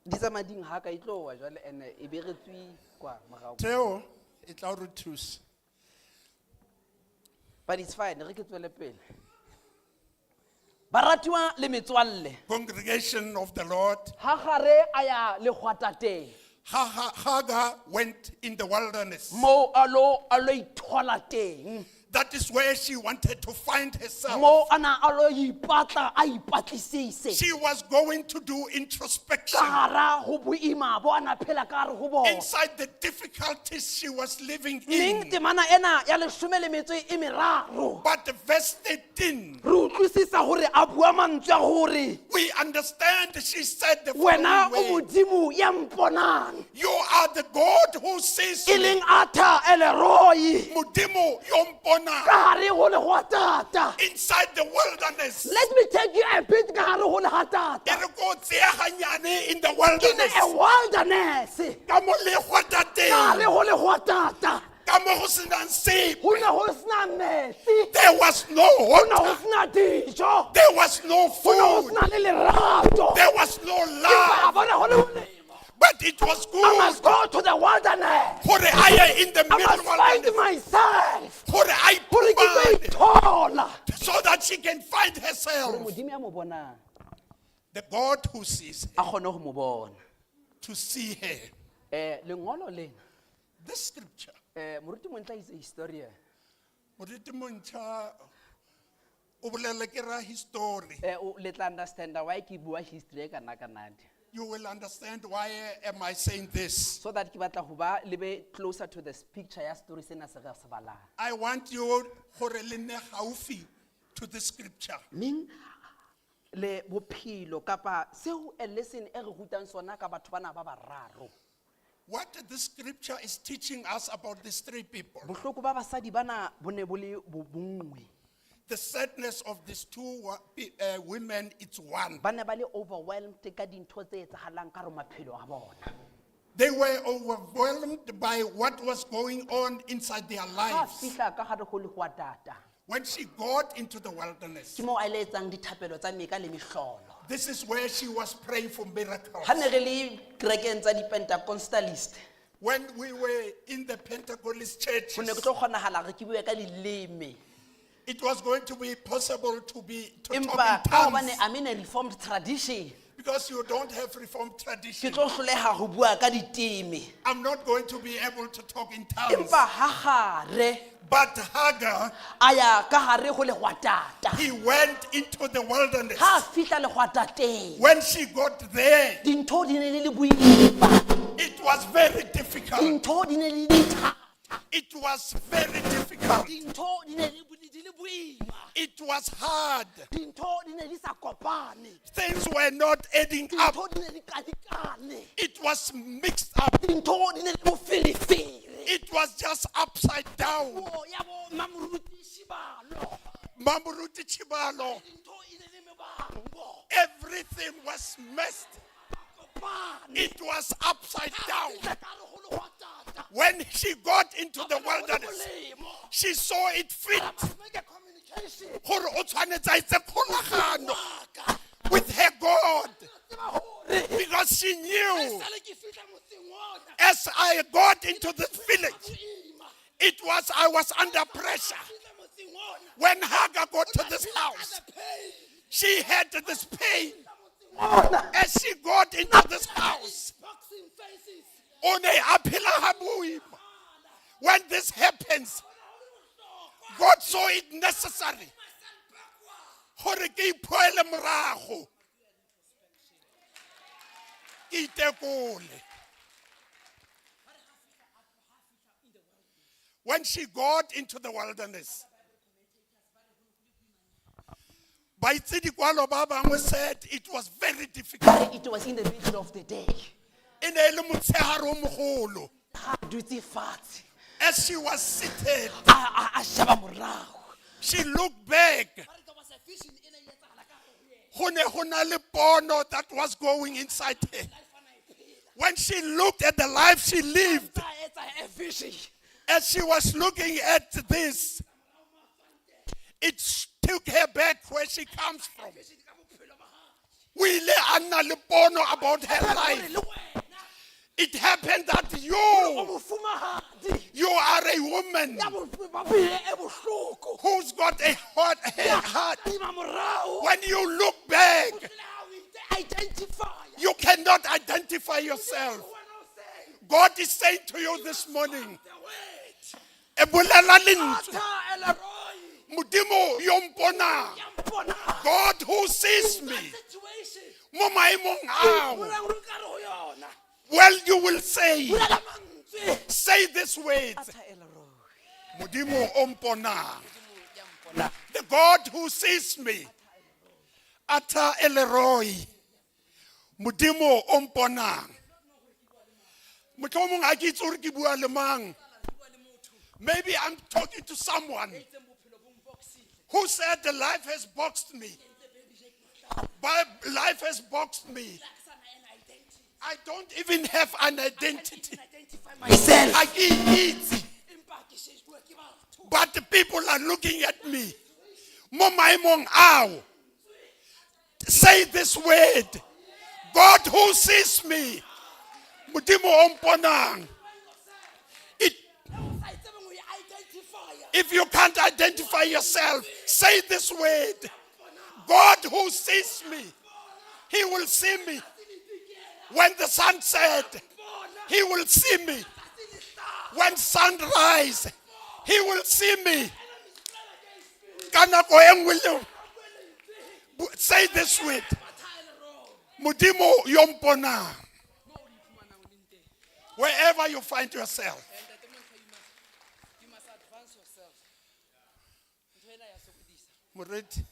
Di tsamaya di nhaka, e tlo wa jwale, and-e e be re tswe kwa morao. Theo, e tla re thusa. But it's fine, re ke tswele pele. Baratuwa le metswalle. Congregation of the Lord, Hagare a ya lehwatateng. Hagar went in the wilderness. Mo a lo ithola teng. That is where she wanted to find herself. Mo a na a lo ipatla, a ipatlisise. She was going to do introspection Ka hara ho boima bo a na phela ka hare ho bona. inside the difficulties she was living Neng in. temana ena ya leshome le metso e meraro. But verse 13, Re utlwisisa hore a bua mantswe a hore we understand she said the wena following o way, Modimo ya mponang. You are the God who sees E me. leng Arthur Elroy. Modimo yo mpona Ka hare ho lehwatata. inside the wilderness. Let me take you a bit ka hare ho lehwatata. E re ko tseya hanyane in the In wilderness. a wilderness. Ka mo Ka hare lehwatateng. ho lehwatata. Ka mo ho senang sepe. Ho ne ho sena metsi. There was no Ho ne ho water. sena dijo. There was no Ho ne ho food. sena le lerato. There was no Empa love. a bona ho le molemo. But it was I good. must go to the wilderness. Hore a ye in the I middle must find wilderness. myself. Hore a Hore ke tlo iphumane. ithola. So that she can find herself. Modimo ya mo bonang. The God who sees her, A kgone ho mo bona. to see her. Lengolo lena. This scripture. Moruti Montla is a historian. Moruti Montla o bolela ke ra history. O le tla understand why ke bua history e kana kana. You will understand why am I saying this. So that ke batla ho ba le be closer to the picture ya story sena se re se balang. I want you hore le nne haufi to the scripture. Meng le bophelo kapa seo a lesson e re rutang sona ka batho bana ba bararo. What the scripture is teaching us about these three people. Bohloko ba basadi bana bo ne bo le bo bongwe. The sadness of these two women, it's one. Ba ne ba le overwhelmed ka dintho tse etsahalang ka hare ho maphelo a bona. They were overwhelmed by what was going on inside their Ha lives. fihla ka hare ho lehwatata. When she got into the wilderness, Ke moo a ile etsang dithapelo tsa meka le mehlolo. this is where she was praying for miracles. Ha ne re le kerekeng tsa di-Pentecostalist, When we were in the Pentecostal churches, ho ne ke tlo kgonahala hore ke bue ka leleme. it was going to be possible to Empa talk in ka hobane tongues I'm in a reformed tradition, because you don't have reformed ke tradition. tlo hloleha ho bua ka diteme. I'm not going to be able to talk in tongues. Empa Hagare But Hagar, a ya ka hare ho lehwatata. he went into the wilderness. Ha a fihla lehwatateng, When she got there, dintho di ne di le boima. it was very difficult. Dintho di ne di le thata. It was very difficult. Dintho di ne di le boima. It was hard. Dintho di ne di sa kopane. Things were not adding up. Dintho di ne di kadikane. It was mixed up. Dintho di ne di boferefere. It was just upside down. Puo ya bo Mamoruti Shibalo. Mamoruti Chibalo, Dintho e ne le mebango. everything was messed. Kopane. It was upside down. Fihla ka hare ho lehwatata. When she got into the A bona ho le wilderness, molemo. she saw it fit. I must make a communication. Gore o tshwanetse a etse kgolagano Wa ka. with her God Tseba hore because she knew esale ke fihla motseng ona. as I got into this village, Boima. I was under pressure. Fihla motseng ona. When Hagar got to this house, The pain. she had this pain. Ona. As she got into this house, Boxing faces. o ne a phela ha boima. When this happens, God saw it necessary gore ke ipoele morago. Ke itekole. When she got into the wilderness, Baitse dikwalo ba bangwe said it was very difficult. Ba re it was in the middle of the day. E ne e le motshehare o mogolo. Ha a dutse fatshe. As she was seated, A sheba morago. she looked back. Ba re there was a vision e ne e etsahala ka hare ho yena. Go ne go na le pono that was going inside her. When she looked at the life she lived, A etsa a vision. as she was looking at this, it took her back where she comes from. Vision ka bophelo ba hae. O ile a nna le pono about her Hore life. le wena It happened that o you, mofumahadi you are a woman ya bophelo e bohloko. who's got a hot a heart. Tima morao. When you look back, Le ha o identify. you cannot identify yourself. Wena o seng. God is saying to you this morning, The word. "E bolela lentswe, Arthur Elroy. Modimo yo mponang, Ya mponang. God who sees me, Situation. mo maemong ao." Bolela hore o ka re ho yona. Well, you will say, Bolela mantswe. say this word, Arthur Elroy. Modimo o mponang. The God who sees me, Arthur Elroy, Modimo o mponang. Mohlomong ha ke itse hore ke bua le mang. Maybe I'm talking to someone who said the life has boxed me. But life has boxed me. I don't even have an identity. Identify myself. Ha ke itse. Empa ke shejuwa ke batho. But the people are looking at me. Mo maemong ao. Say this word. God who sees me. Modimo o mponang. It, O sa itsebeng ho i-identify. if you can't identify yourself, say this word. God who sees me, he will see me. When the sun set, he will see me. When sunrise, he will see me. Ka nako e nngwe le nngwe. Say this word. Modimo yo mponang. Wherever you find yourself. You must advance yourself. Ntho ena ya sokodisa. Moreti.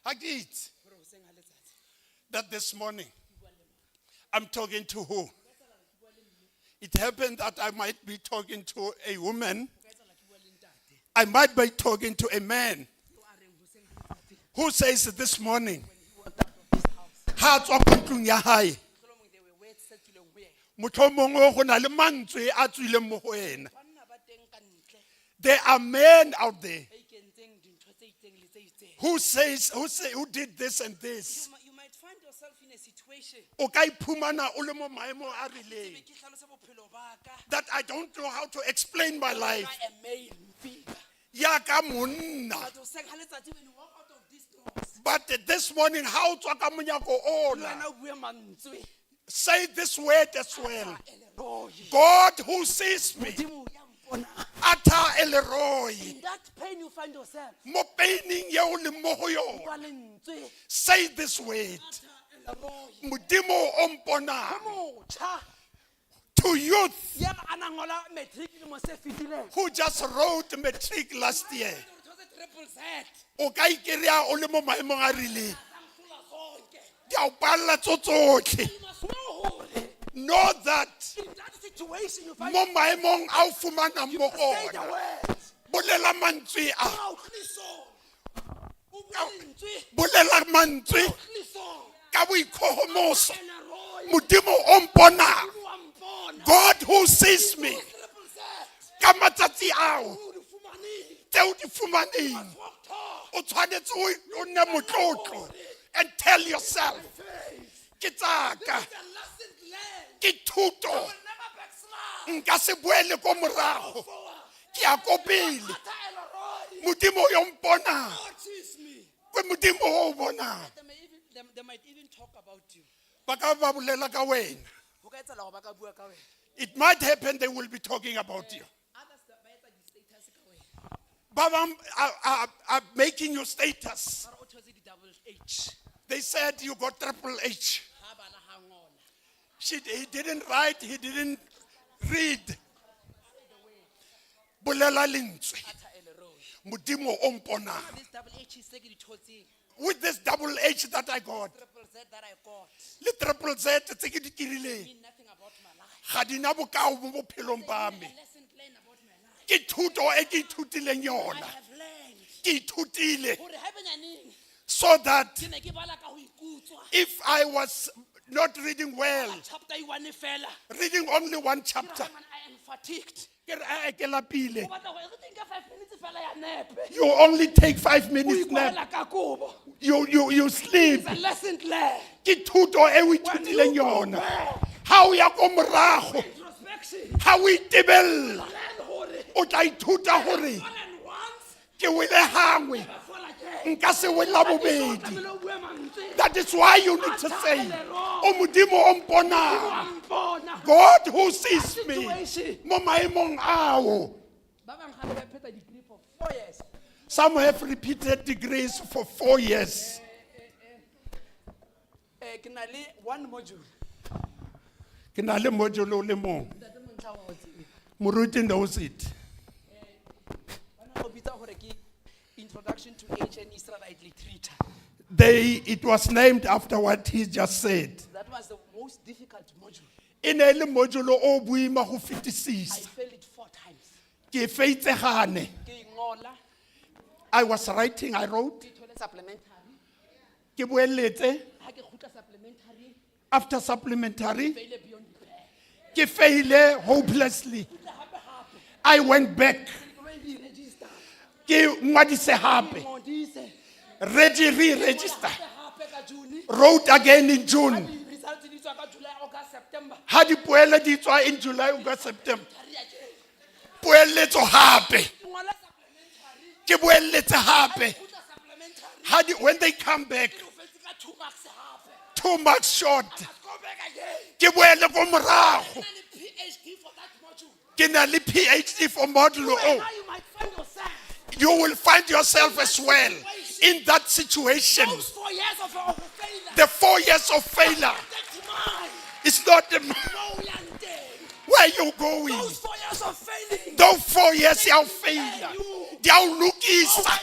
Ha ke itse Hore hoseng ha letsatsi. that this morning I'm talking to who? It happened that I might be talking to a woman. I might be talking to a man who says this morning, ha tswa ko ntlong ya hae, Mohlomong there were words tse tswileng ho yena. mohlomongwe go na le mantswe a tswileng mo go ena. Banna ba teng ka ntle There are men out there ba ikentseng dintho tse itseng le tse itseng. who says who say who did this and this. You might find yourself in a situation. O ka iphumana o le mo maemong a Tsebe rileng ke hlalose bophelo ba ka. that I don't know how to explain my life. Ka a male figure. Ya ka monna. But hoseng ha letsatsi when you walk out of these doors, But this morning, ha o tswa ka monyako le ona, wena o bue mantswe. say this word as well. Elroy. God who sees me, Modimo ya mponang. Ata Elroy, In that pain you find yourself. mo paining eo leng mo go yona, Bua lentswe. say this word. Elroy. Modimo o mponang. Motjha To youth ya ba a na ngola matric dilemo se fetileng. who just wrote matric last year, O thotse triple Z. o ka ikry-a o le mo maemong a rileng. Tsa zonke. Di a o palla tso tsotlhe. You must know hore Know that in that situation you find mo maemong a o fumanang mo you say the ona, word. bolela mantswe a. Proudly so. O bue lentswe. Bolela mantswe Proudly so. ka boikgogomoso. Elroy. Modimo o mponang. Modimo wa mpona. God who sees me Triple Z. ka matsatsi ao O di fumaneng. tseo di fumaneng Walk talk. o tshwanetse o nne motlotlo and tell yourself ke tsaka The lesson learned. ke thuto Will never backslide. nka se boele ko morago Forward. ke ya ko pele Arthur Elroy. modimo yo mponang God sees me. ke modimo o o bonang They may even, they might even talk about you. ba ka ba bolela ka wena Ho ka etsahala hore ba ka bua ka wena. it might happen they will be talking about you Others ba etsa di-status ka wena. ba bang are making your status Ba re o thotse di-double H. they said you got triple H Ha bala ha ngola. He didn't write, he didn't read. Bolela lentswe. Arthur Elroy. Modimo o mponang. This double H tse ke di thotseng. With this double H that I got, Triple Z that I got. le triple Z tse ke di kirileng, Mean nothing about my life. ga di na bokao mo bophelong ba me. A lesson plan about my life. Ke thuto e ke ithutileng I yona. have learned. Ke ithutile Hore haebenyaneng so that ke ne ke bala ka ho ikutswa. if I was not reading well, Chapter e one fela. reading only one Ke re, chapter, "Hai man, I am fatigued. ke re, "Ah, ke lapile." O batla ho e ka 5 minutes fela ya nepe. You only take 5 O minutes nap. ikwahela ka kobo. You sleep. It's a lesson learned. Ke thuto e o When ithutileng you go yona. back, Ha o ya ko morago, introspection, ha o itebella, learn hore o tla ithuta hore fallen once, ke wele hangwe, never fall again. nka se we la bobedi. Tlamehile o bue mantswe. That is why you need to say, O Modimo o mponang. Wa mpona. God who sees me Situation. mo maemong ao. Ba bang gape ba phetha degree for 4 years. Some have repeated degrees for 4 years. Ke na le one module. Ke na le module o le mong. Ntate Montlha wa o tseba. Moruti knows it. Ba na o bitsa hore ke Introduction to Ancient Israelite Literature. It was named after what he just said. That was the most difficult module. E ne e le module o boima go I fetisisa. failed it 4 times. Ke feitse gane. Ke e ngola, I was writing, I wrote. ke thole supplementary. Ke boeletse Ha ke kgutla supplementary, after supplementary. faile beyond repair. Ke faile hopelessly. Kgutla hape hape. I went back. Ke lo e register. Ke ngwadise hape. Ngodise. Regi re-register. Hape hape ka June. Wrote again in June. Di-results di tswa ka July, August, September. Ha dipoelo di tswa in July, August, September. Ka re ya tjena. Poeletso hape. Ke ngola supplementary. Ke boeletse hape. Kgutla supplementary. Ha di, when they come back, Ke o fetse ka 2 marks hape. 2 marks short. I must go back again. Ke boele ko morago. Ke na le PhD for that module. Ke na le PhD for module o. Now you might find yourself You will find yourself as well in that situation. those 4 years of failure. The 4 years of failure. That's mine. It's not the No, we are dead. where you going. Those 4 years of failing. Those 4 years ya failure. Di a o lokisa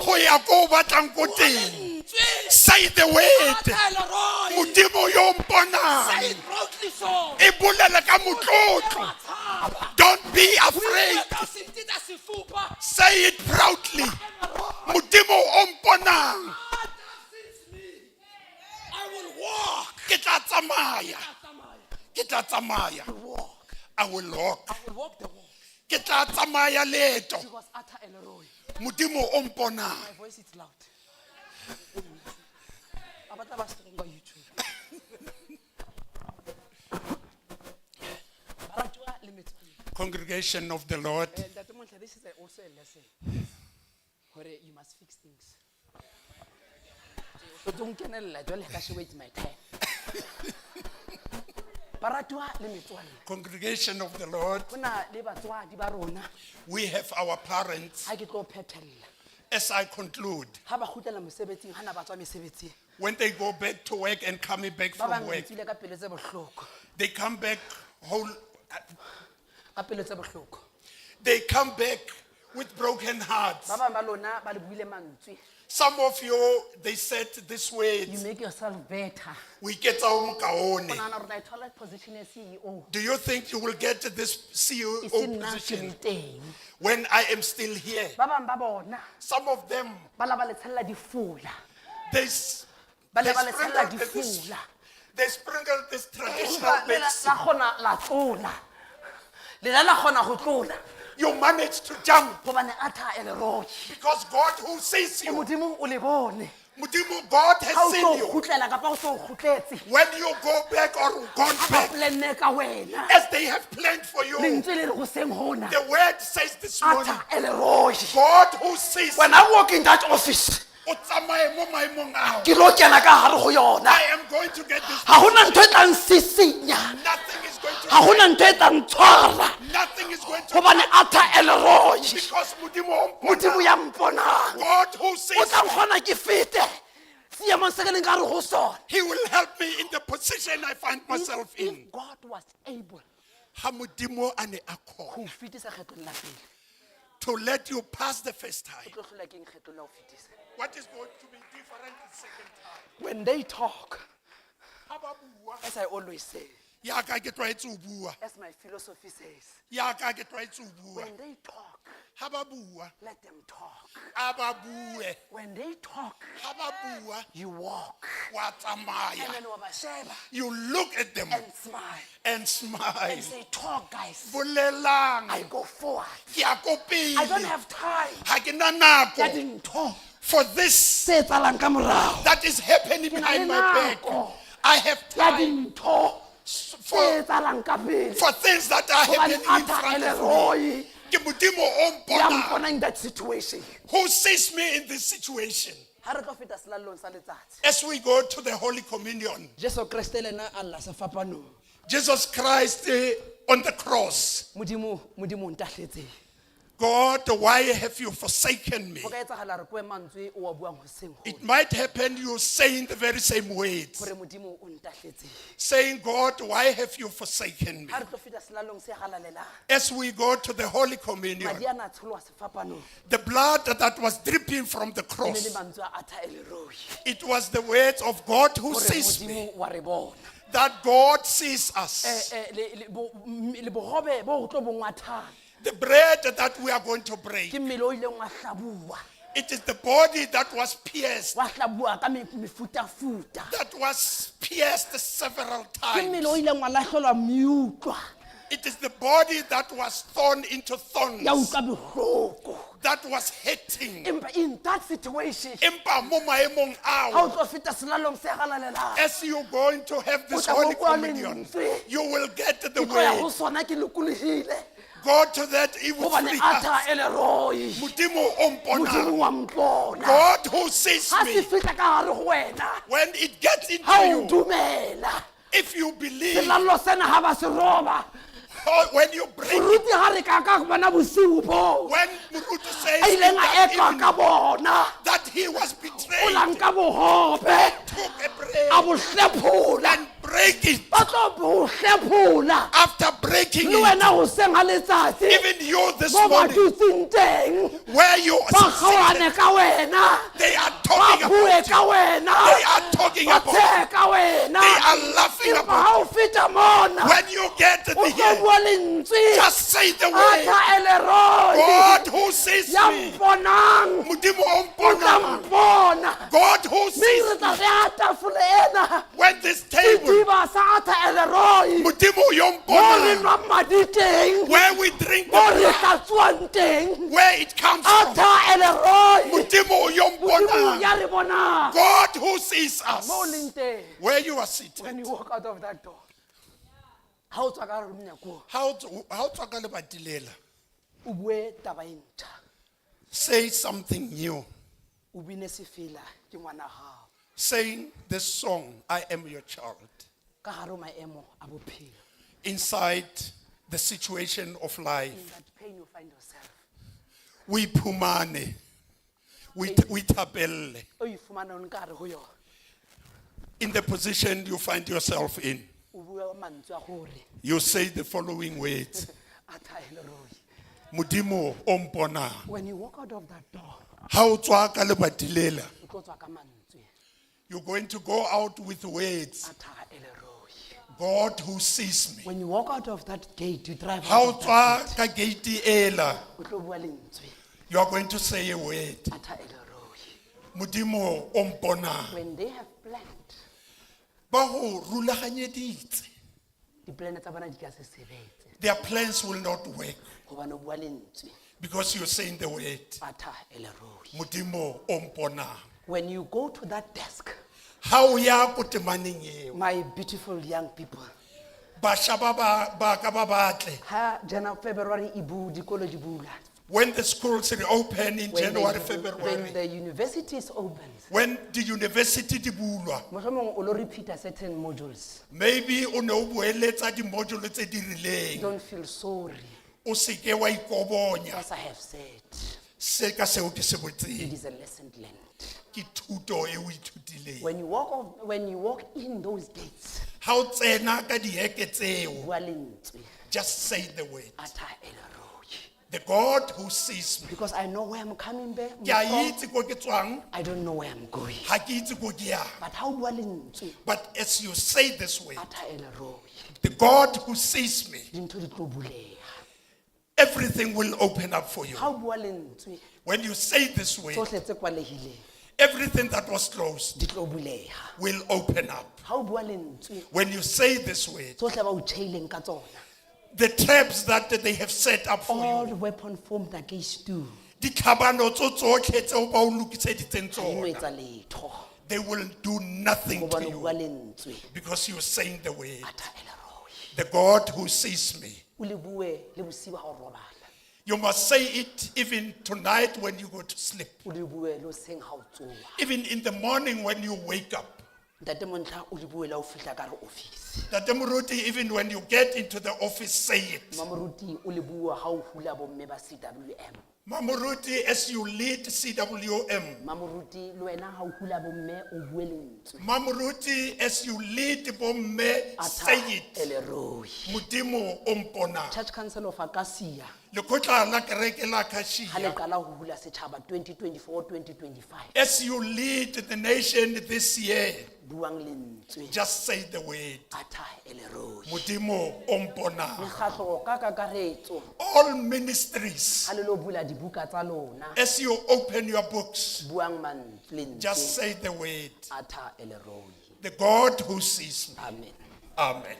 go ya ko o batlang ko teng. Lentswe. Say the word. Arthur Leroy. Modimo yo Say mponang. it proudly so. E bolele ka motlotlo. Don't be afraid. Say it proudly. Modimo o mponang. I will walk. Ke tla tsamaya. Ke tla tsamaya. I will walk. I will walk the walk. Ke tla tsamaya leeto. Because Arthur Leroy. Modimo o mponang. My voice is loud. Ba batla ba stream ka YouTube. Baratuwa le metswalle. Congregation of the Lord. Ntate Montlha, this is also a lesson. Hore you must fix things. O tlo nkenella jwale ka shebo, it's my time. Baratuwa le metswalle. Congregation of the Lord. Ho na le batswadi ba rona. We have our parents. Ha ke tlo phethella. As I conclude, Ha ba kgutlela mosebetsing, ha na ba tswa mesebetsing. when they go back to work and coming back Ba from bang work, tswile ka pelo tse bohloko. they come back whole. Ka pelo tse bohloko. They come back with broken hearts. Ba bang ba lona ba le buile mantswe. Some of you, they said this way, You make yourself better. we get our mokaone. O nahana hore o tla e thola position ya CEO. Do you think you will get this E CEO se nna ke position le teng. when I am still here? Ba bang ba bona Some of them, ba la ba le tshella difola. Ba they le ba le tshella sprinkled this, difola. they sprinkled this traditional Empa le la medicine. la kgona la tlola. Le la kgona ho tlola. You manage to jump Hobane Arthur Leroy. because God who sees you, Modimo o le bone. Modimo, God Ha has o seen tlo you. kgutlela kapa o so kgutletse. When you go back or gone Ha ba back, planne ka wena. as they have planned for you, Lentswe le re hoseng hona. the word says this morning, Arthur Leroy. God who sees When I walk in that office, o tsamaye mo maemong ao. ke lo kena ka hare ho yona. I am going to get this. Ha hona ntho e tlang sisinya. Nothing is going to Ha hona ntho e tlang tshwara. Nothing is going to Hobane Arthur Leroy. because Modimo o Modimo mpona. ya mponang. God who O sees tla nkgona ke fete seemong se ke leng ka hare ho sona. He will help me in the position I find myself If in. God was able Ha Modimo a ne a ho khona o fetisa kgetlong la pele, To let you pass the first O time. tlo hlolwa ke eng kgetlong la ho fetisa? What is going to be different the second time? When they talk, Ha ba bua, as I always say, yaka ke tlwaetse ho bua, as my philosophy says, yaka ke tlwaetse ho bua. when they talk, Ha ba bua, let them talk. a ba bue. When they talk, Ha ba bua, you walk. wa tsamaya. And then wa ba sheba You look at them and smile and smile. and say, talk, guys. Bolelang. I go forward. Ke ya ko pele. I don't have time. Ha ke na Ya nako dintho for this tse etsahalang ka morao. that is happening Ke na behind le my back. nako I have ya time dintho tse for, etsahalang ka pele. for things that are Hobane happening in Arthur front of me. Elroy Ke Modimo o ya mponang, mpona in that situation. who sees me in this situation. Ha re tlo feta selallong sa letsatsi. As we go to the Holy Communion, Jesu Kreste le ena a lla sefapanong. Jesus Christ on the cross. Modimo, Modimo o ntahletseng. God, why have you forsaken me? Ho ka etsahala re kwe mantswe o wa buang hoseng hona. It might happen you saying the very same words, Hore Modimo o ntahletseng. saying, God, why have you forsaken me? Ha re tlo feta selalong se halalelang. As we go to the Holy Communion, Madi ana a tsholoha sefapanong. the blood that was dripping from the E ne le cross, mantswe a Arthur Elroy. it was the words of God who Hore sees me, Modimo wa re bona. that God sees us. Le bohobe bo re tlo bo ngwathang. The bread that we are going to break, Ke mmele o ileng wa hlabuwa. it is the body that was pierced, Wa hlabuwa ka mefutafuta. that was pierced several Ke mmele o times. ileng wa lahlelwa meutlwa. It is the body that was thorn into Ya thorns, utlwa bohloko. that was hurting. Empa in that situation, Empa mo maemong ha o ao, tlo feta selalong se halalelang, as you going to have this O tla Holy bo kwa Communion, lentswe. you will get the ke tlo ya ho word. sona ke lokolohile. Go to that, it will Hobane free Arthur us. Elroy, Modimo o Modimo mponang. wa mpona. God who sees Ha se me, fihla ka hare ho wena, when it gets into ha o you, dumela, if you believe, selallo sena ha ba se roba, or when you break it, moruti ha re ka ka bona bosiu boo, when Moruti a says in ileng a that etlwa evening ka bona, that he was o betrayed, la nka bohobe, took a bread a bo hlephola, and break it. ba tlo bo hlephola. After breaking Le it, wena hoseng ha letsatsi, even you this mo ba morning, dutseng teng, where you ba are kgaohane seated, ka wena, they are ba talking bue about you. ka wena, They are talking ba about you. tshehe ka wena. They are laughing Empa about ha o feta mona, you. When you get o tlo here, bua lentswe. just say the word. Arthur Elroy, God who sees ya me. mponang, Modimo o o tla mponang. mpona. God who Mme sees re tla re a tafole ena, when this table, sediba sa Arthur Elroy, Modimo yo mo re mponang, nwang madi teng, where we drink mo the re hlatsuwang teng. where it comes from. Arthur Elroy, Modimo yo Modimo mponang. ya re bonang. God who sees us. Mo o leng teng, Where you are when seated. you walk out of that door, ha o tswa ka hare ho monyako oo, Ha o tswa ka lebati lela, o bue taba e ntjha, say something new. o bine sefela ke ngwana hao. Saying this song, I am your child. Ka hare ho maemo a bophelo. Inside the situation of life. In that pain you find yourself. O iphumane. O ithapelle. O ifumana o le ka hare ho yona. In the position you find yourself in, O bua mantswe a hore, you say the following words. Arthur Elroy. Modimo o mponang. When you walk out of that door, Ha o tswa ka lebati lela, o tlo tswa ka mantswe. you're going to go out with words. Arthur Elroy. God who sees me. When you walk out of that gate, you drive Ha o out of that tswa ka gate ela, gate, o tlo bua lentswe. you are going to say a word. Arthur Elroy. Modimo o mponang. When they have planned, Ba ho rulaganyeditse. di-plan tsa bona di ka se sebetse. Their plans will not work Hobane o bua lentswe. because you're saying the word. Arthur Elroy. Modimo o mponang. When you go to that desk, Ha o ya ko temaneng eo, my beautiful young people, bašwa ba ka ba batle. ha January, February e bu, dikolo di bula. When the schools reopen in When the January, when February, the universities opens, when the university di bulwa, mohlomong o lo repeat certain modules. maybe o ne o boeletsa di-module tse di rileng. Don't feel sorry. O seke wa ikobonya. As I have said, Se ka seo ke se it botseng. is a lesson learned. Ke thuto e o ithutileng. When you walk off, when you walk in those gates, Ha o tsena ka diheke tseo, bua lentswe, just say the word. Arthur Elroy. The God who sees me. Because I know where I'm coming back Ke a from. itse ko ke tswang, I don't know where I'm going. ha ke itse ko ke yang. But ha o bua lentswe, But as you say this way, Arthur Elroy, the God who sees me, dintho di tlo buleha. everything will open up for you. Ha o bua lentswe, When you say this way, tsohle tse kwalehileng everything that was closed di tlo buleha. will open up. Ha o bua lentswe, When you say this way, tsohle ba o tjheileng ka tsona. the traps that they have set up for All you, weapon formed against you, ditlhabano tso tsotlhe tseo ba o lokiseditseng ha di no tsona, etsa letho. they will do nothing to Hobane o bua you lentswe, because you're saying the word. Arthur Elroy. The God who sees me. O le bue le bosiu ha o robala. You must say it even tonight when you go to sleep, O le bue le hoseng ha o tsoha. even in the morning when you wake up. Ntate Montlha o le bue le ha o fihla ka hare office. Ntate Moruti, even when you get into the office, say it. Mamoruti o le bua ha o hula bomme ba CWM. Mamoruti, as you lead CWM, Mamoruti le wena ha o hula bomme o bue lentswe. Mamoruti, as you lead bomme, Arthur say it. Elroy. Modimo o mpona. Church Council of Akasia Lekgotla la kereke la ha le Kashia. qala ho hula setjhaba 2024 2025 As you lead the nation this year, buang lentswe just say the word. Arthur Elroy. Modimo o mpona. Mekgatlo ka kakaretso All ministries, ha le lo bula dibuka tsa lona as you open your books, buang mantswe just lentswe say the word. Arthur Elroy. The God who sees me. Amen. Amen.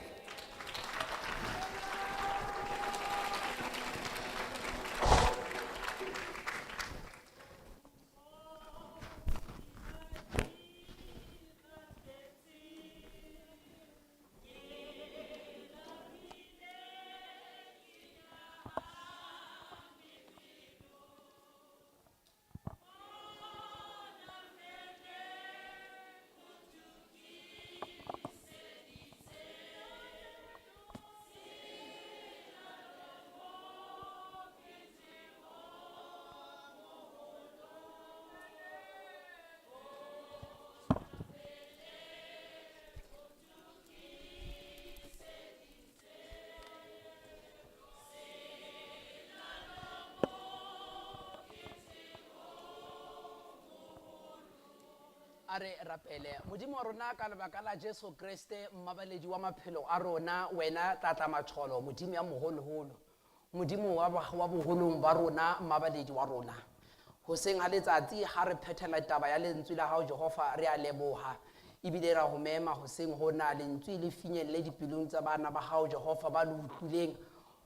A re rapele modimo wa rona ka lebaka la Jesu Kreste mmabaledi wa maphelo a rona wena tlatla matsholo modimo ya moholoholo modimo wa wa boholong ba rona mmabaledi wa rona hoseng ha letsatsi ha re phethela taba ya lentswe la hao Jehova re a leboha ebile ra ho mema hoseng hona lentswe le finyelle dipelong tsa bana ba hao Jehova ba le utlwileng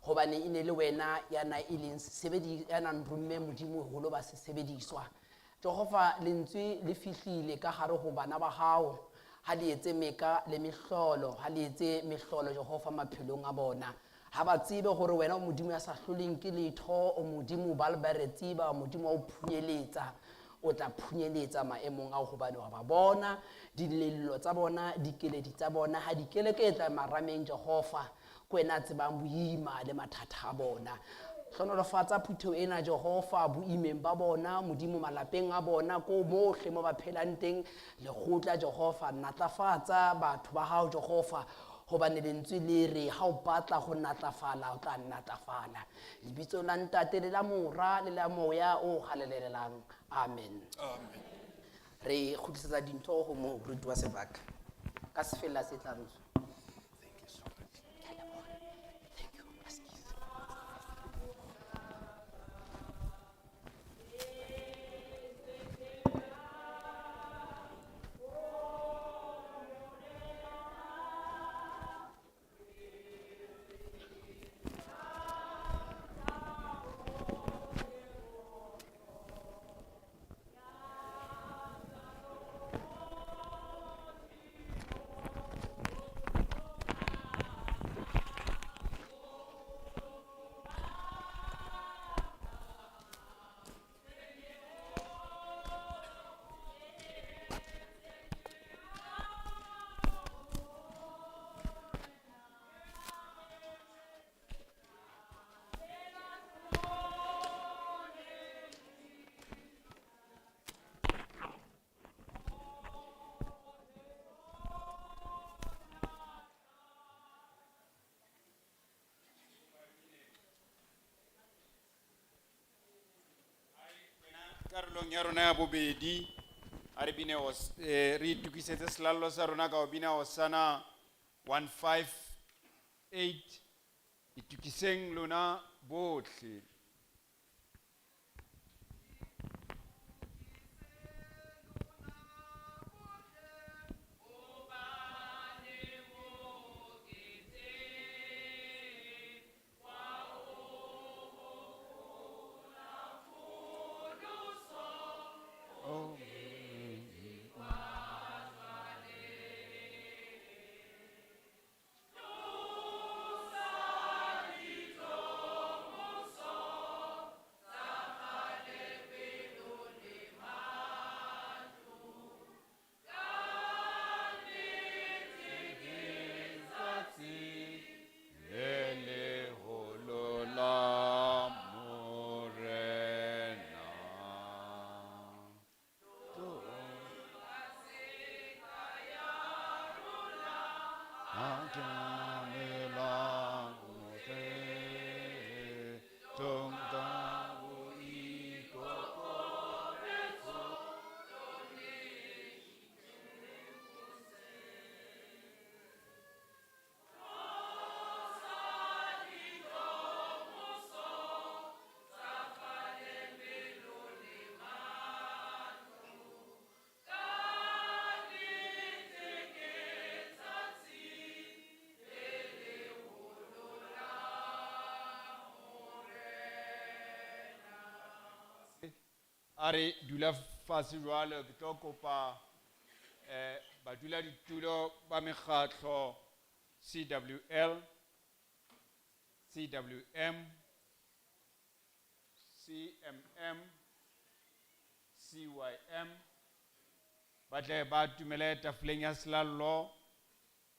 hobane e ne le wena ya na e leng sesebedi ya nang romme modimo holo ba sesebediswa Jehova lentswe le fihlile ka hare ho bana ba hao ha le etse meka le mehlolo ha le etse mehlolo Jehova maphelong a bona ha ba tsebe hore wena o modimo ya sa hloleng ke letho o modimo ba le ba re tseba modimo wa o phunyeletsa o tla phunyeletsa maemong ao hobane wa ba bona dilello tsa bona dikeledi tsa bona ha dikeleketla marameng Jehova ke wena a tsebang boima le mathata a bona hlonolofatsa phutheho ena Jehova boimeng ba bona modimo malapeng a bona ko mohle mo ba phelang teng lekgotla Jehova natlafatsa batho ba hao Jehova hobane lentswe le re ha o batla ho natlafala o tla natlafala lebitso la ntate le la mora le la moya o halalelang amen. Amen. Re kgutlisetsa dintho ho moruti wa sebaka ka sefela se tlang. Thank you so much. Ke a leboha. Thank you. Askies. Karolong ya rona ya bobedi a re bine re itukisetse selallo sa rona ka ho bina Hosana 158. Itukiseng lona bohle. Le leholo la Morena. Atamelang motle, tlong ka boikokobetso. A re dula fatshe jwalo, ke tlo kopa badula ditulo ba mekgatlo CWL, CWM, CMM, CYM ba tle ba tumele tafoleng ya selallo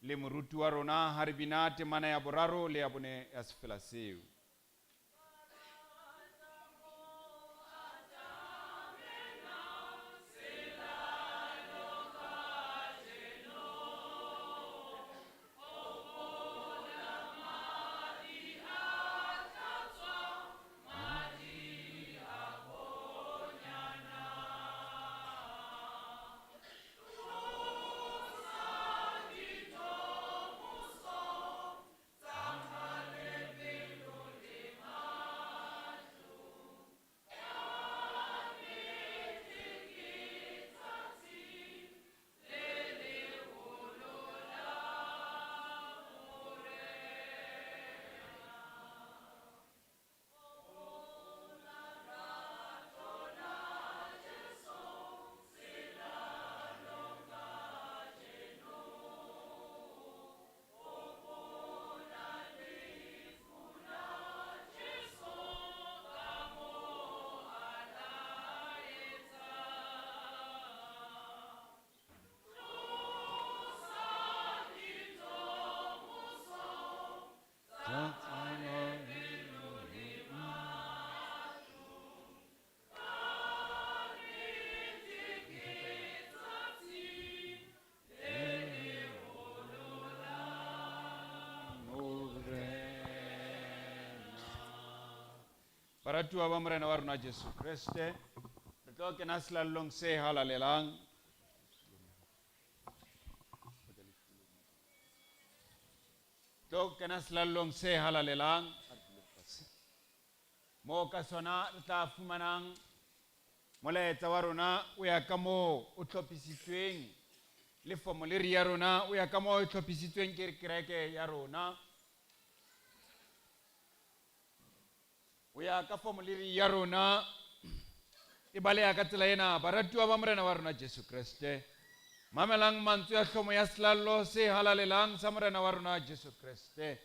le moruti wa rona ha re bina temana ya boraro le ya bone ya sefela seo. Baratuwa ba Morena wa rona Jesu Kreste, re tlo kena selallong se halalelang. Tlo kena selallong se halalelang. Moo ka sona re tla fumanang molaetsa wa rona o ya ka moo o hlophisitsweng, le formuleri ya rona o ya ka moo e hlophisitsweng ke kereke ya rona. O ya ka formuleri ya rona e baleha ka tsela ena. Baratuwa ba Morena wa rona Jesu Kreste, mamelang mantswe a hlomo ya selallo se halalelang sa Morena wa rona Jesu Kreste,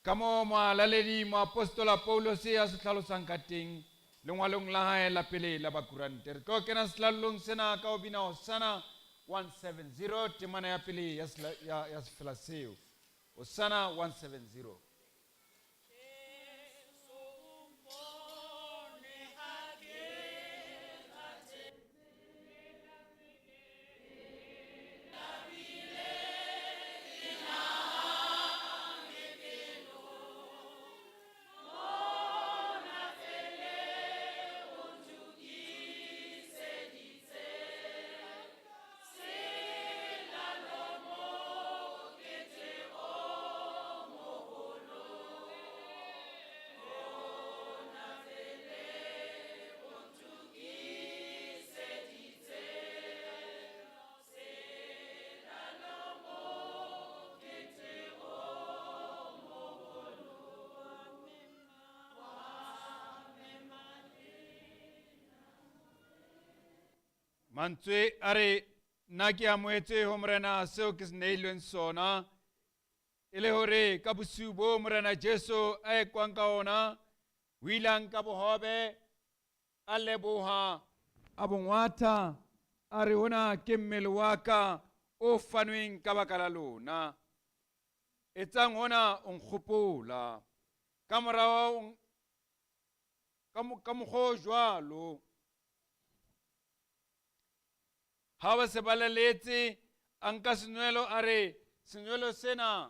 ka moo mohalaledi moapostola Paulus a se hlalosang ka teng lengwalong la hae la pele la Bakorante. Re tlo kena selallong sena ka ho bina Hosana 170, temana ya pele ya sefela seo. Hosana 170. Thank you. Mantswe a re nna ke amohetse ho morena seo ke se neilweng sona e le hore ka bosiu bo morena Jesu a ekwang ka ona o ile a nka bohobe a leboha a bongwatha a re hona ke mmele wa ka o fanweng ka baka la lona etsang hona o nkgopola ka morao ka mokgwa o jwalo ha ba se ba laletse a nka senwelo a re senwelo sena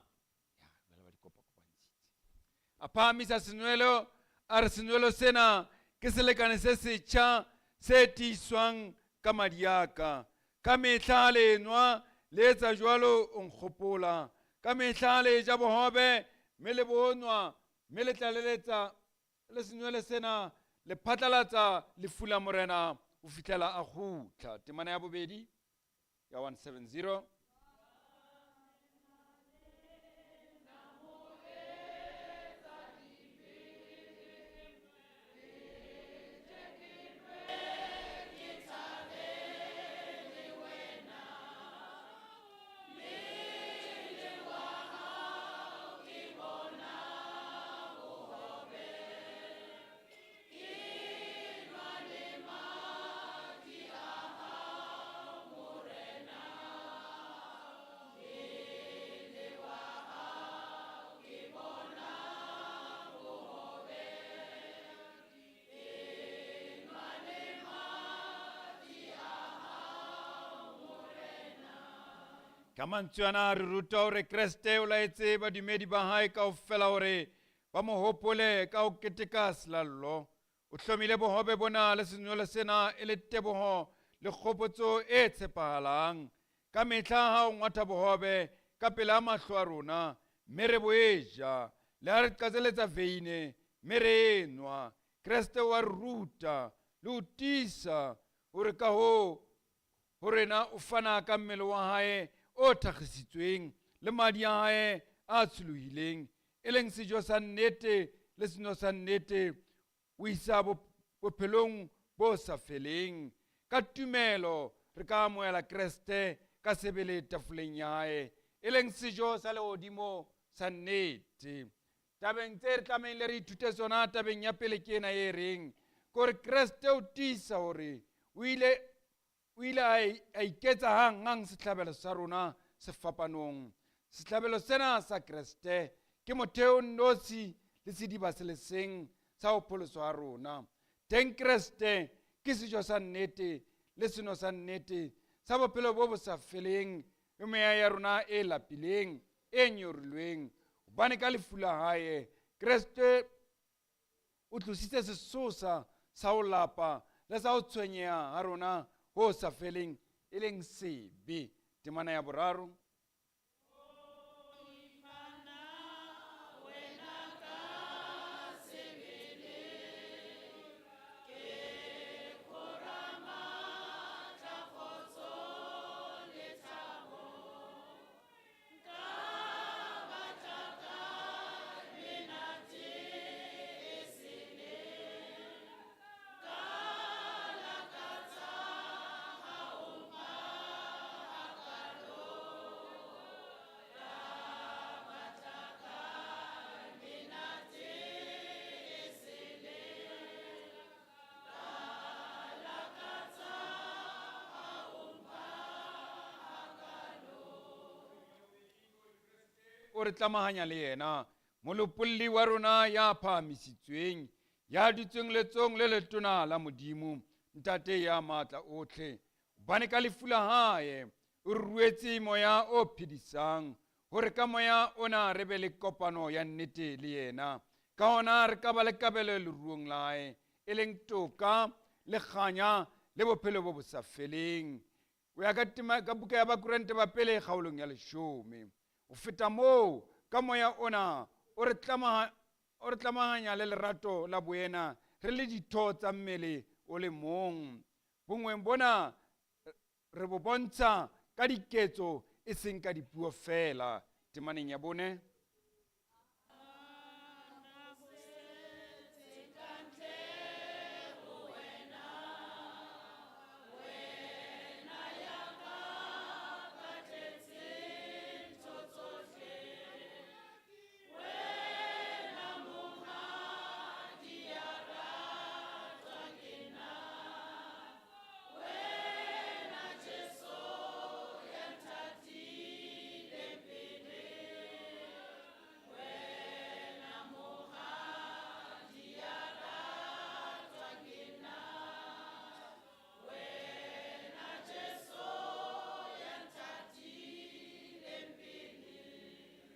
a phahamisa senwelo a re senwelo sena ke selekane se setjha se tiiswang ka madi a ka ka mehla le nwa le etsa jwalo o nkgopola ka mehla le ja bohobe mme le bonwa mme le tlaleletsa le senwele sena le phatlalatsa lefu la morena ho fihlela a kgutla. Temana ya bobedi ya 170. Ka mantswe ana re ruta hore Kreste o laetse badumedi ba hae kaofela hore ba mo hopole ka ho keteka selallo. O hlomile bohobe bona le senwelo sena e le teboho le kgopotso e tshepahalang. Ka mehla ha o ngwatha bohobe ka pela mahlo a rona, mme re bo eja, le ha re qatseletsa veine, mme re enwa. Kreste wa re ruta le ho tiisa hore ka hoo ho rena o fana ka mmele wa hae o thakgisitsweng le madi a hae a tsholohileng, e leng sejo sa nnete le seno sa nnete o isa bophelong bo sa feleng. Ka tumelo re ka amohela Kreste ka sebele tafoleng ya hae, e leng sejo sa lehodimo sa nnete. Tabeng tse re tlamehile re ithute tsona tabeng ya pele ke ena e reng ke hore Kreste o tiisa hore o ile a iketsa hanghang sehlabelo sa rona sefapanong. Sehlabelo sena sa Kreste ke motheo nnosi le sediba se le seng sa ho pholoswa ha rona. Teng Kreste ke sejo sa nnete le seno sa nnete sa bophelo bo bo sa feleng le meya ya rona e lapileng e nyorilweng. Hobane ka lefu la hae Kreste o tlositse sesosa sa ho lapa le sa ho tshwenyeha ha rona ho sa feleng e leng sebe. Temana ya boraro. O re tlamahanya le yena molopolli wa rona ya phahamisitsweng ya dutseng letsong le letona la Modimo Ntate ya matla otlhe. Hobane ka lefu la hae o re ruetse moya o phedisang hore ka moya ona re be le kopano ya nnete le yena. Ka hona re ka ba le kabelo leruong la hae e leng toka le kganya le bophelo bo bo sa feleng. O ya ka buka ya Bakorinte ba pele kgaolong ya 10. O feta moo ka moya ona o re tlamahanya le lerato la boena re le ditho tsa mmele o le mong. Bongweng bona re bo bontsha ka diketso e seng ka dipuo fela. Temaneng ya bone.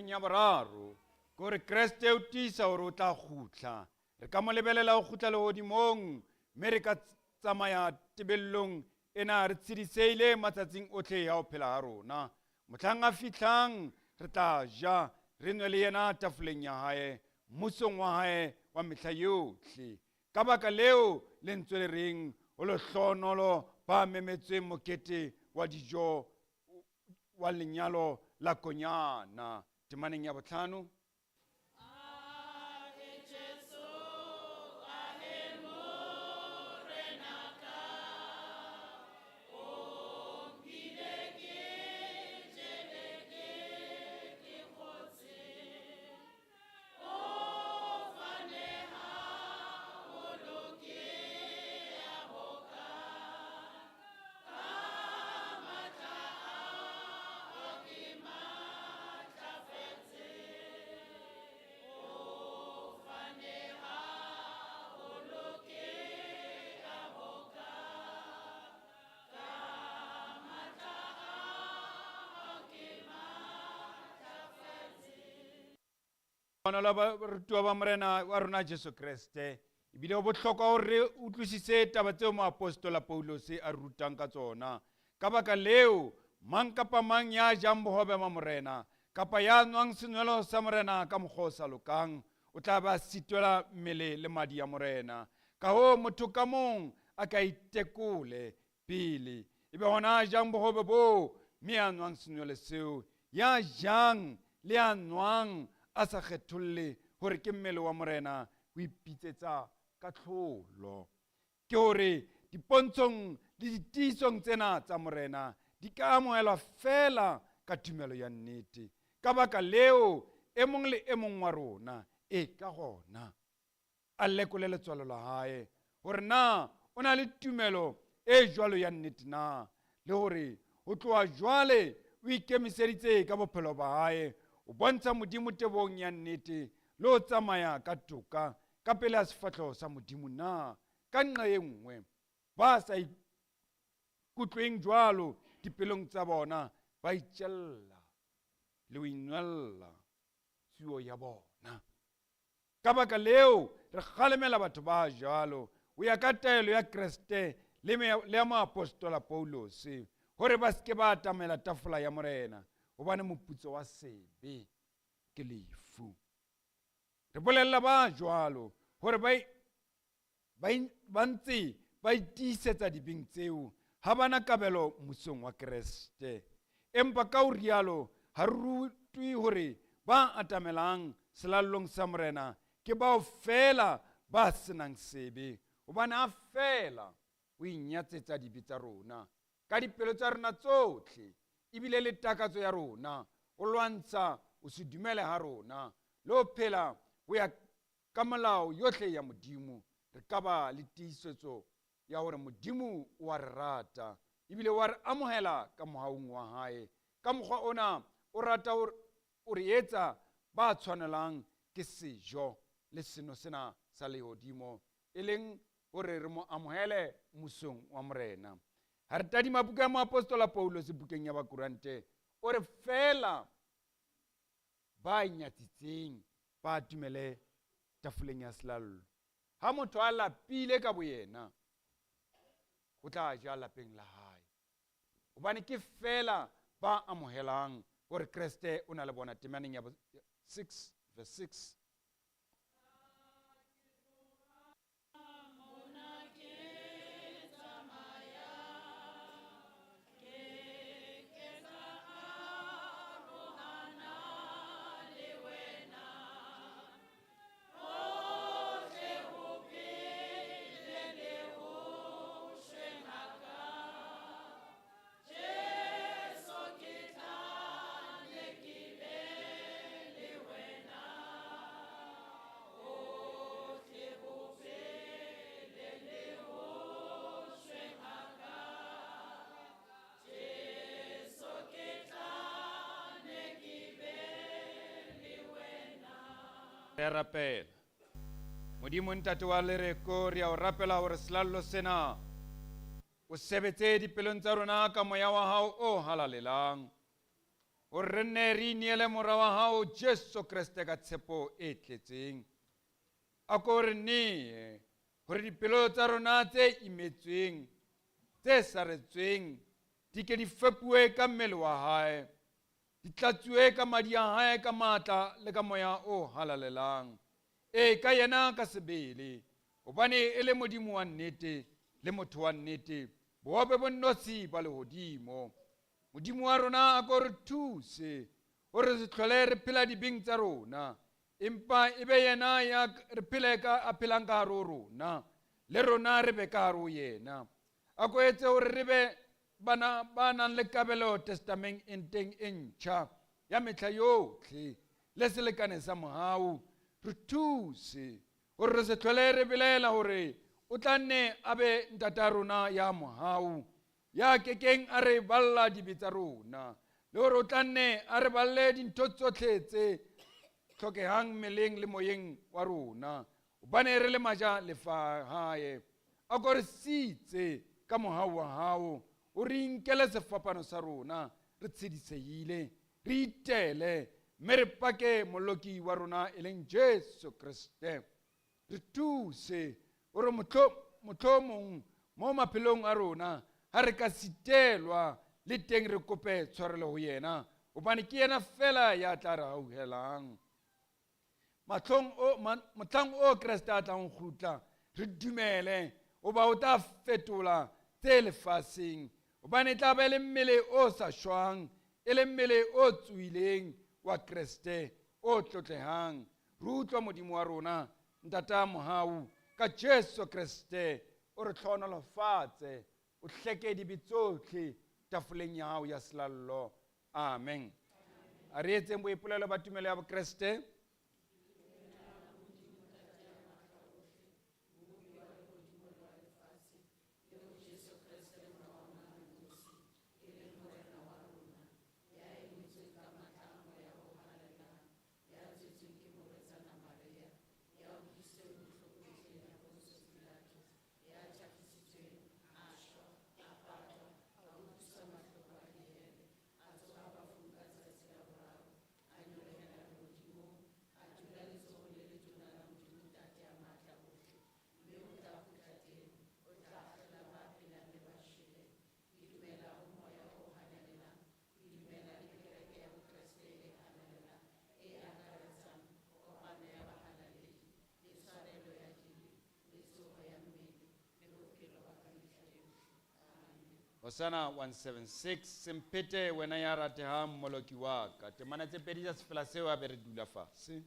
Ya boraro ke gore Kreste o tiisa gore o tla kgutla. Re ka mo lebelela ho kgutla lehodimong, mme re ka tsamaya tebellong ena re tshediseile matsatsing otlhe ya ho phela ha rona. Mohlang a fihlang, re tla ja, re nwe le yena tafoleng ya hae, mmusong wa hae wa mehla yohle. Ka baka leo lentswe le reng, ho lehlohonolo ba memetsweng mokete wa dijo wa lenyalo la Konyana. Temaneng ya bohlano. Bona la barutiwa ba Morena wa rona Jesu Kreste. Ebile ho bohlokwa hore re utlwisise taba tseo moapostola Paulus a rutang ka tsona. Ka baka leo, mang kapa mang ya jang bohobe ba Morena, kapa ya nwang senwelo sa Morena ka mokgwa o sa lokang, o tla ba sitwela mmele le madi a Morena. Ka hoo motho ka mong a ka itekole pele, ebe hona a jang bohobe boo mme a nwang senwelo seo. Ya jang le ya nwang a sa kgetholle hore ke mmele wa Morena, o ipitsetsa kahlolo. Ke hore dipontshong le ditiisong tsena tsa Morena di ka amohelwa feela ka tumelo ya nnete. Ka baka leo, e mong le e mong wa rona, e ka gona a lekole letswalo la hae, hore na o na le tumelo e jwalo ya nnete na, le hore ho tloha jwale o ikemiseditse ka bophelo ba hae, o bontsha Modimo tebong ya nnete le ho tsamaya ka toka ka pele a sefahleho sa Modimo na. Ka nqa e nngwe, ba sa ikutlweng jwalo dipelong tsa bona ba itjella le ho inwella tsuo ya bona. Ka baka leo re kgalemela batho ba jwalo ho ya ka taelo ya Kreste le ya moapostola Paulus, hore ba se ke ba atamela tafola ya Morena, hobane moputso wa sebe ke lefu. Re bolella ba jwalo hore ba ntse ba itiisetsa dibeng tseo, ha ba na kabelo mmusong wa Kreste. Empa ka ho rialo ha re rutwe hore ba atamelang selallong sa Morena ke bao feela ba senang sebe, hobane ha feela o inyatsetsa dibe tsa rona ka dipelo tsa rona tsohle, ebile le takatso ya rona o lwantsha o se dumele ha rona le ho phela ho ya ka molao yohle ya Modimo, re ka ba le tiisetso ya hore Modimo o a re rata ebile wa re amohela ka mohaung wa hae. Ka mokgwa ona o rata o re etsa ba tshwanelang ke sejo le seno sena sa lehodimo, e leng hore re mo amohele mmusong wa Morena. Ha re tadima buka ya moapostola Paulus bukeng ya Bakorinte, o re feela ba nyatsitseng ba atumele tafoleng ya selallo. Ha motho a lapile ka boyena, o tla ja lapeng la hae, hobane ke feela ba amohelang hore Kreste o na le bona. Temaneng ya 6 verse 6. Re rapela. Modimo Ntate wa lereko, re a o rapela hore selallo sena o sebetse dipelong tsa rona ka moya wa hao o halalelang, Hore re nne re ineele mora wa hao Jesu Kreste ka tshepo e tletseng. A ko re nee hore dipelo tsa rona tse imetsweng, tse saretsweng, di ke di fepuwe ka mmele wa hae, di tlatsuwe ka madi a hae ka matla le ka moya o halalelang. E ka yena ka sebele, hobane e le Modimo wa nnete le motho wa nnete, bohobe bo nnotshi ba lehodimo. Modimo wa rona a ko re thuse hore re se hlole re phela dibeng tsa rona, empa e be yena ya re phele ka a phelang ka hare ho rona, le rona re be ka hare ho yena. A ko etse hore re be bana ba nang le kabelo testameng enteng e ntjha ya mehla yohle le selekane sa mohau. Re thuse hore re se hlole re belaela hore o tla nne a be ntata rona ya mohau, ya kekeng a re balla dibe tsa rona, le hore o tla nne a re balle dintho tsohle tse hlokehang mmeleng le moyeng wa rona, hobane re le maja lefa hae. A ko re sitse ka mohau wa hao, o re inkele sefapano sa rona, re tshedisehile, re itele, mme re pake moloki wa rona e leng Jesu Kreste. Re thuse hore mohlomong mo maphelong a rona ha re ka sitelwa le teng re kope tshwarelo ho yena, hobane ke yena fela ya tla re hauhelang. Mahlong o mohlang o Kreste a tlang ho kgutla, re dumele hoba o tla fetola tse lefaseng, hobane e tla ba e le mmele o sa shwang, e le mmele o tsohileng wa Kreste o tlotlehang. Re utlwa Modimo wa rona, Ntata mohau, ka Jesu Kreste, o re hlohonolofatse, o hleke dibe tsohle tafoleng ya hao ya selallo. Amen. A re etseng boipolelo ba tumelo ya Bokreste. Hosanna 176, Semphete wena ya ratehang mmoloki wa ka. Temana tse pedi tsa sefela seo a be re dula fatshe.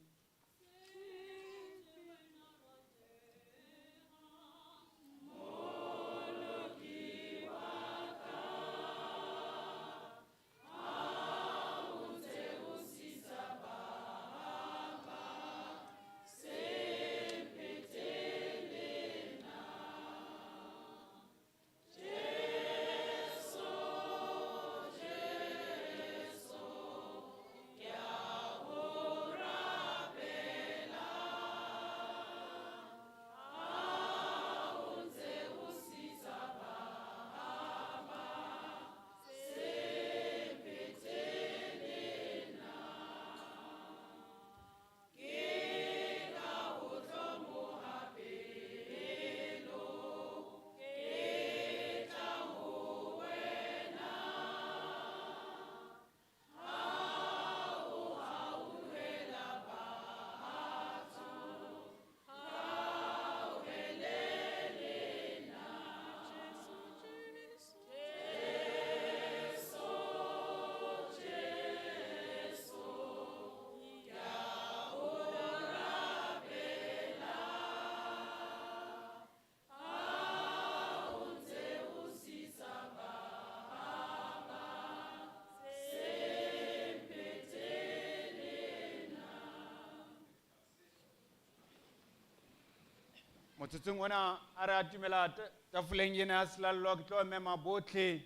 Motsotsong ona a re atumela tafoleng ena ya selallo, ke tlo mema bohle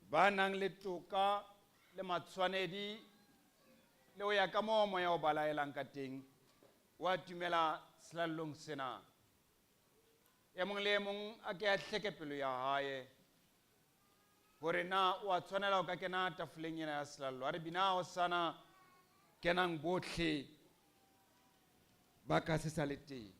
ba nang le toka le matshwanedi le ho ya ka moo moya o ba laelang ka teng, o atumela selallong sena. E mong le e mong a ke a hleke pelo ya hae. Hore na o a tshwanela ho ka kena tafoleng ena ya selallo. A re bina hosana kenang bohle ba ka se sa le teng.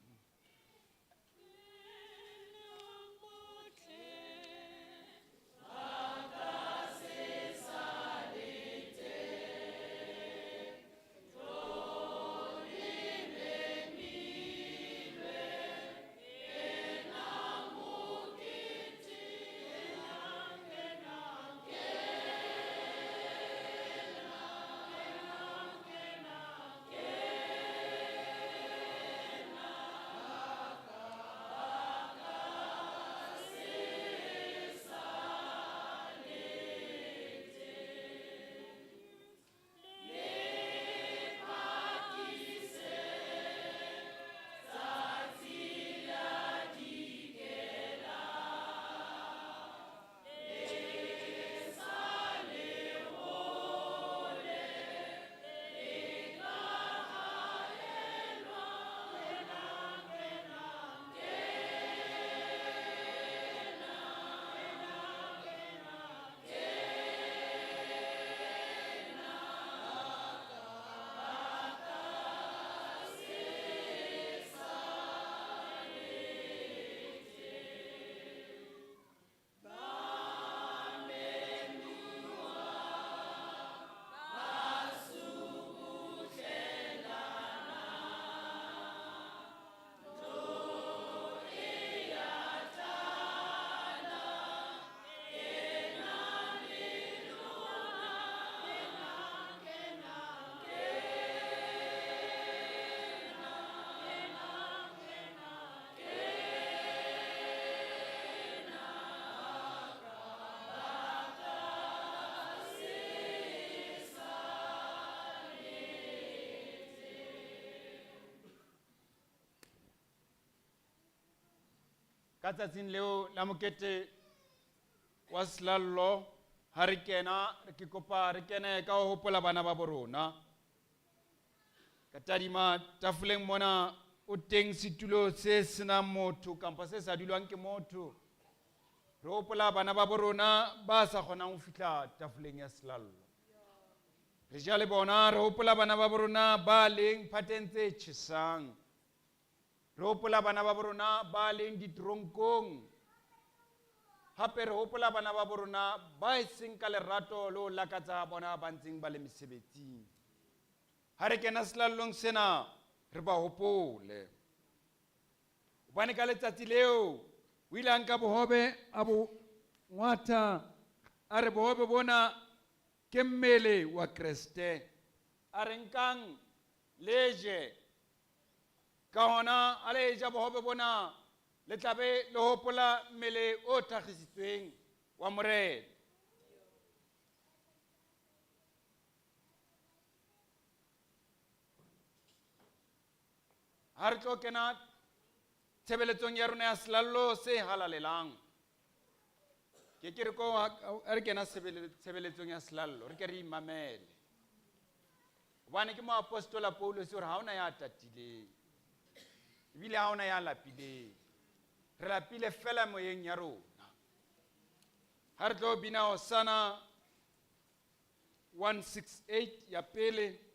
Ka tsatsing leo la mokete wa selallo ha re kena, re ke kopa re kene ka ho hopola bana ba bo rona. Ka tadima tafoleng mona o teng setulo se senang motho kampa se sa dulwang ke motho. Re hopola bana ba bo rona ba sa kgonang ho fihla tafoleng ya selallo. Re ja le bona, re hopola bana ba bo rona ba leng phateng tse tjhesang. Re hopola bana ba bo rona ba leng diteronkong. Hape re hopola bana ba bo rona ba e seng ka lerato le ho lakatsa bona ba ntseng ba le mesebetsing. Ha re kena selallong sena, re ba hopole. Hobane ka letsatsi leo, o ile a nka bohobe a bo ngwatha, a re bohobe bona ke mmele wa Kreste. A re nkang le je. Ka hona, a le ja bohobe bona, le tla be le hopola mmele o thakgisitsweng wa Morena. Ha re tlo kena tshebeletsong ya rona ya selallo se halalelang, ke ke re ko ha re kena tshebeletsong ya selallo, re ke re imamele. Hobane ke moapostola Paulus hore ha hona ya tatileng, ebile ha hona ya lapileng. Re lapile fela moyeng ya rona. Ha re tlo bina Hosana 168 ya pele. Amen.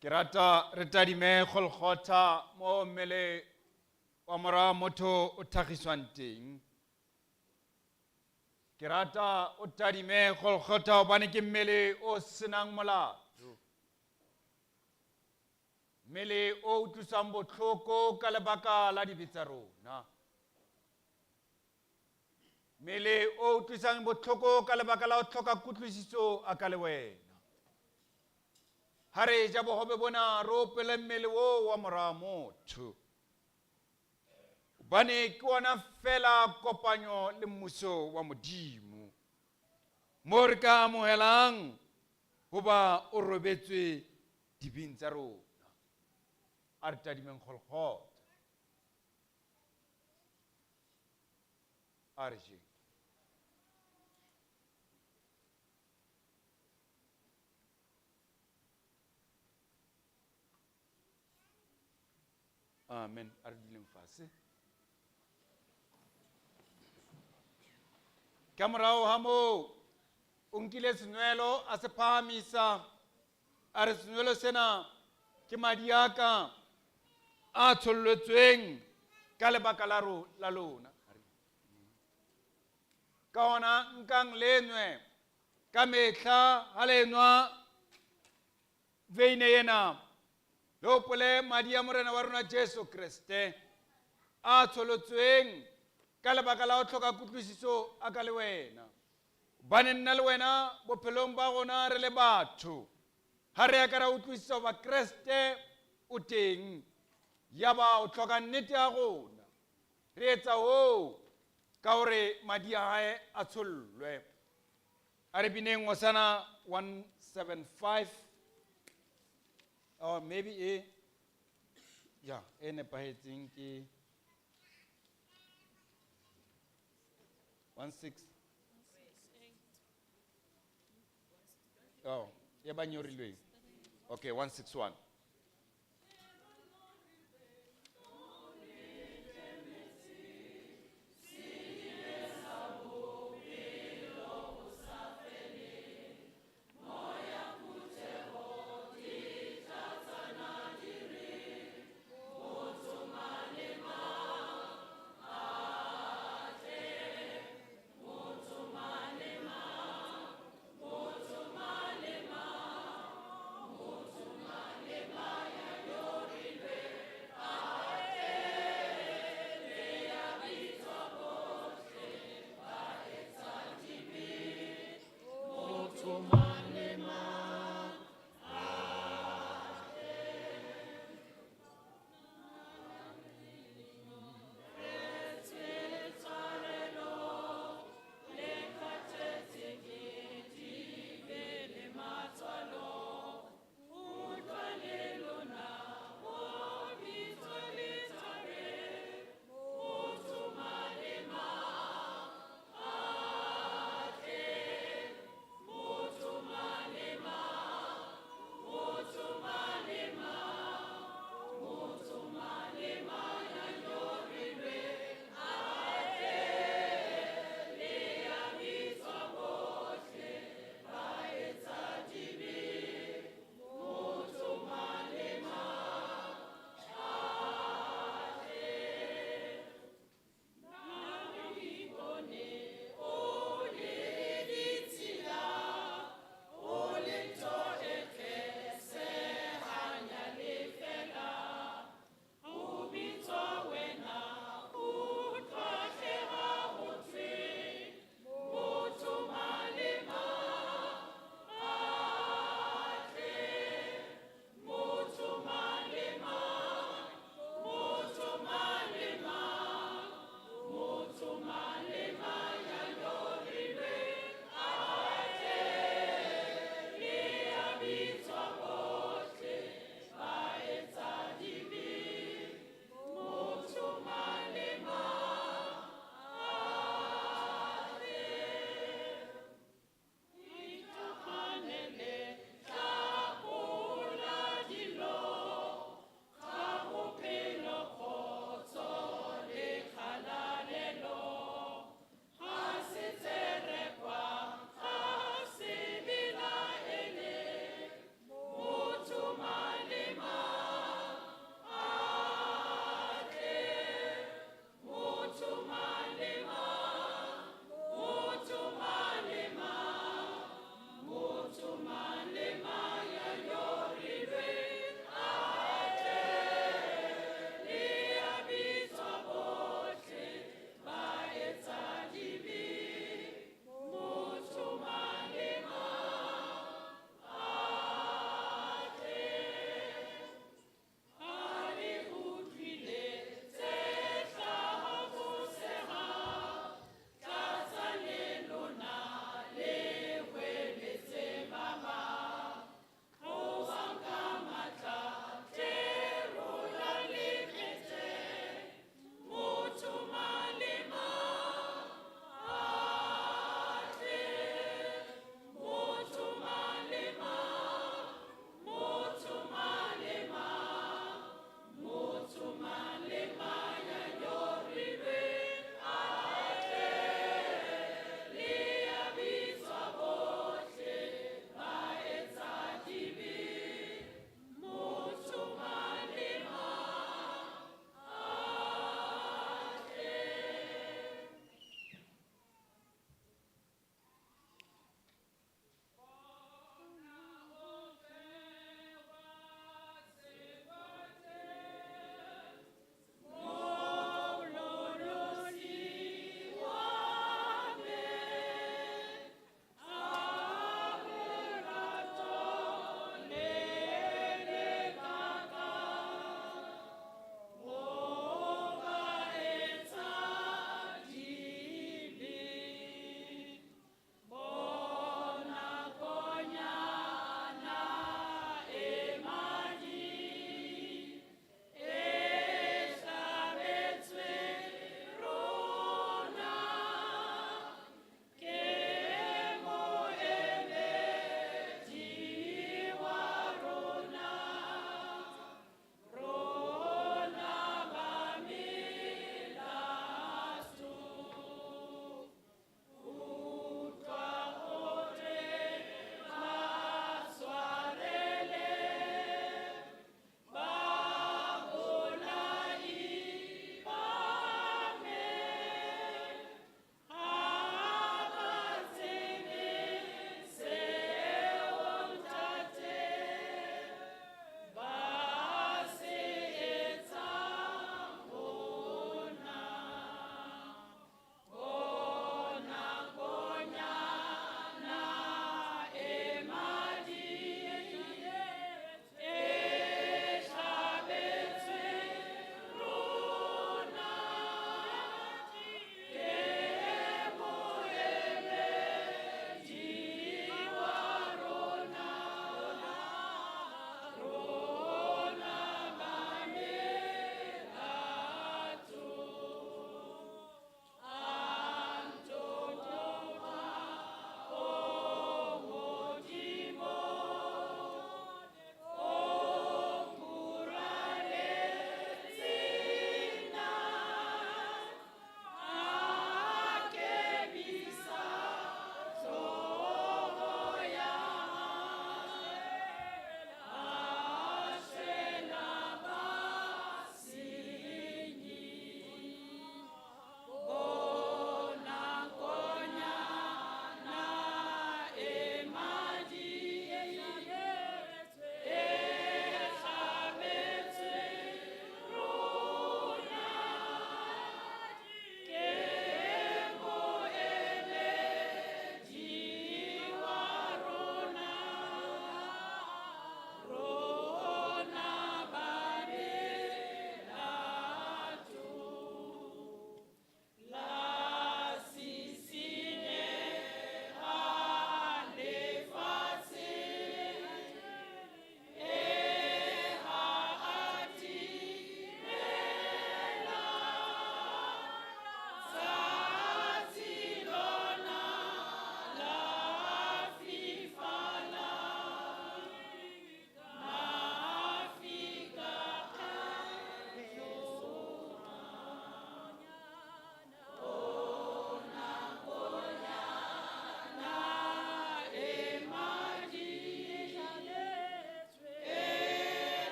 Ke rata re tadime Golgotha mo mmele wa mora wa motho o thagiswang teng. Ke rata o tadime Golgotha hobane ke mmele o senang molato. Mmele o utlwisang botlhoko ka lebaka la dibe tsa rona. Mmele o utlwisang botlhoko ka lebaka la ho tlhoka kutlwisiso a ka le wena. Ha re ja bohobe bona re opele mmele o wa mora wa motho. Hobane ke ona fela kopanyo le mmuso wa Modimo. Mo re ka amohelang hoba o robetswe dibeng tsa rona. A re tadimeng Golgotha. A re jeng. Amen. A re duleng fatshe. Ka morao ha moo o nkile senwelo a se phahamisa a re senwelo sena ke madi a ka a tsholletsweng ka lebaka la la lona. Ka hona nkang le nwe ka mehla ha le nwa veine ena le hopole madi a morena wa rona Jesu Kreste a tsholotsweng ka lebaka la ho tlhoka kutlwisiso a ka le wena. Hobane nna le wena bophelong ba rona re le batho ha re ya ka ra utlwisisa hoba Kreste o teng yaba o tlhoka nnete ya rona. Re etsa hoo ka hore madi a hae a tshollwe. A re bineng Hosana 175 or maybe e ya e nepahetseng ke 16 oh e ba nyorilweng. Okay, 161.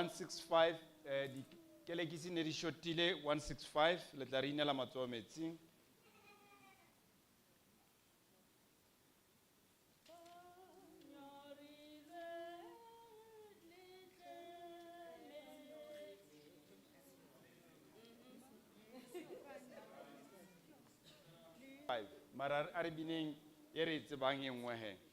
165 dikelekisi ne di shotile 165 le tla re inela matsoho metsing. Five. Mara a re bineng e re e tsebang e nngwe he.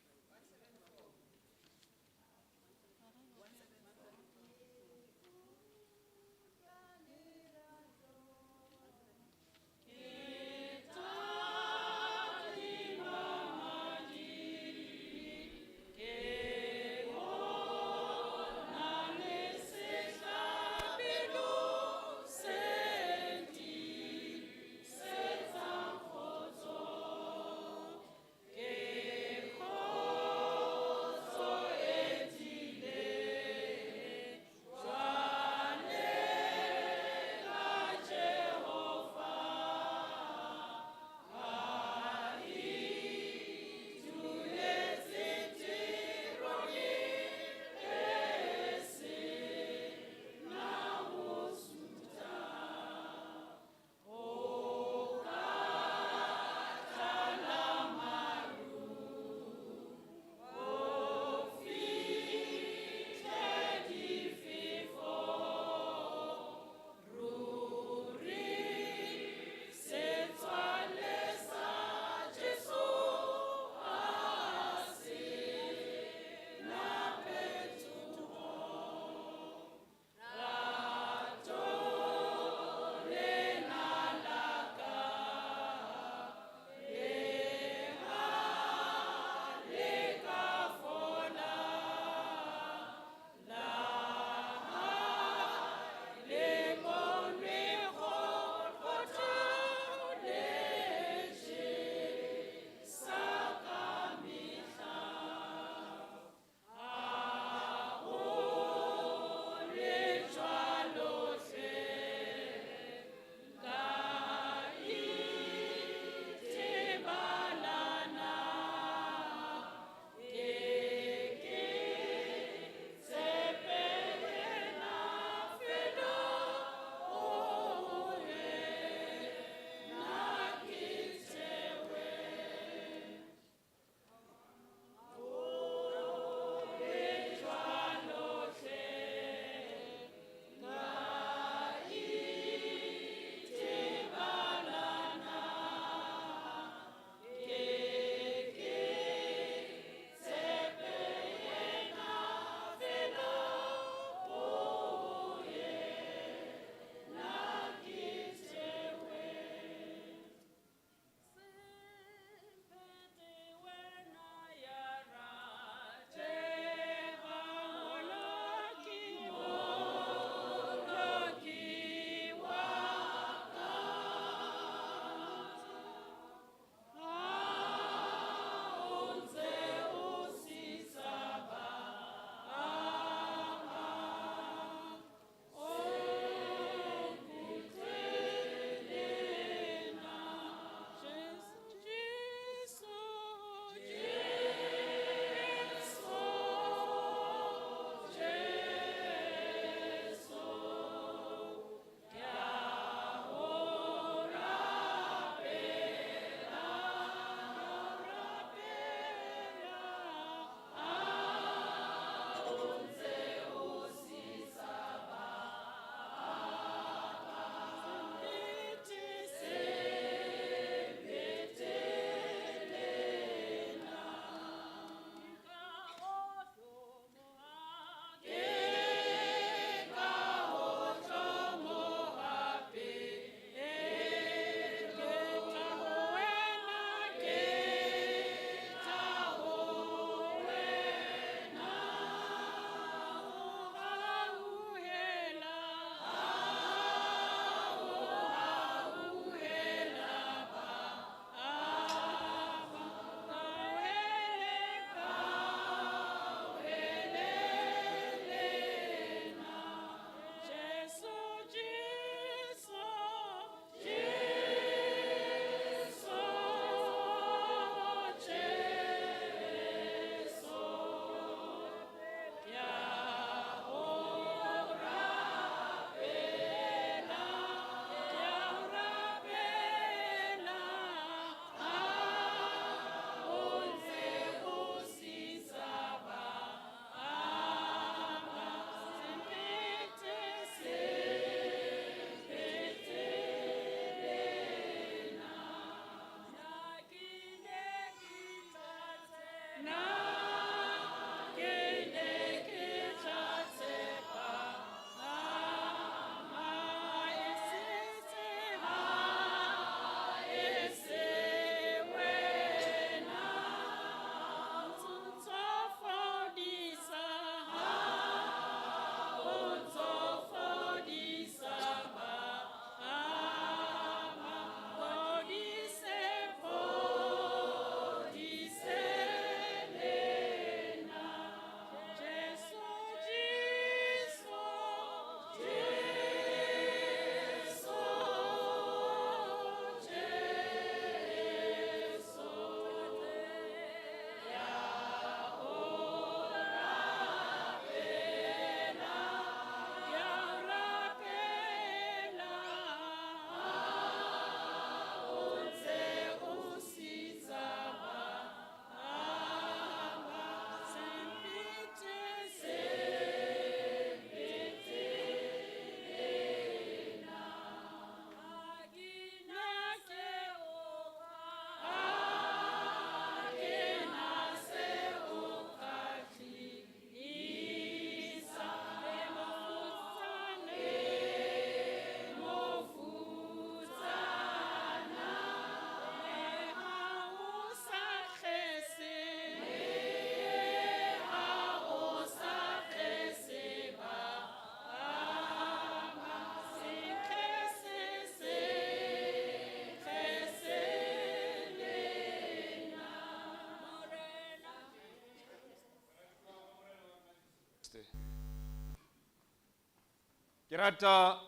Ke rata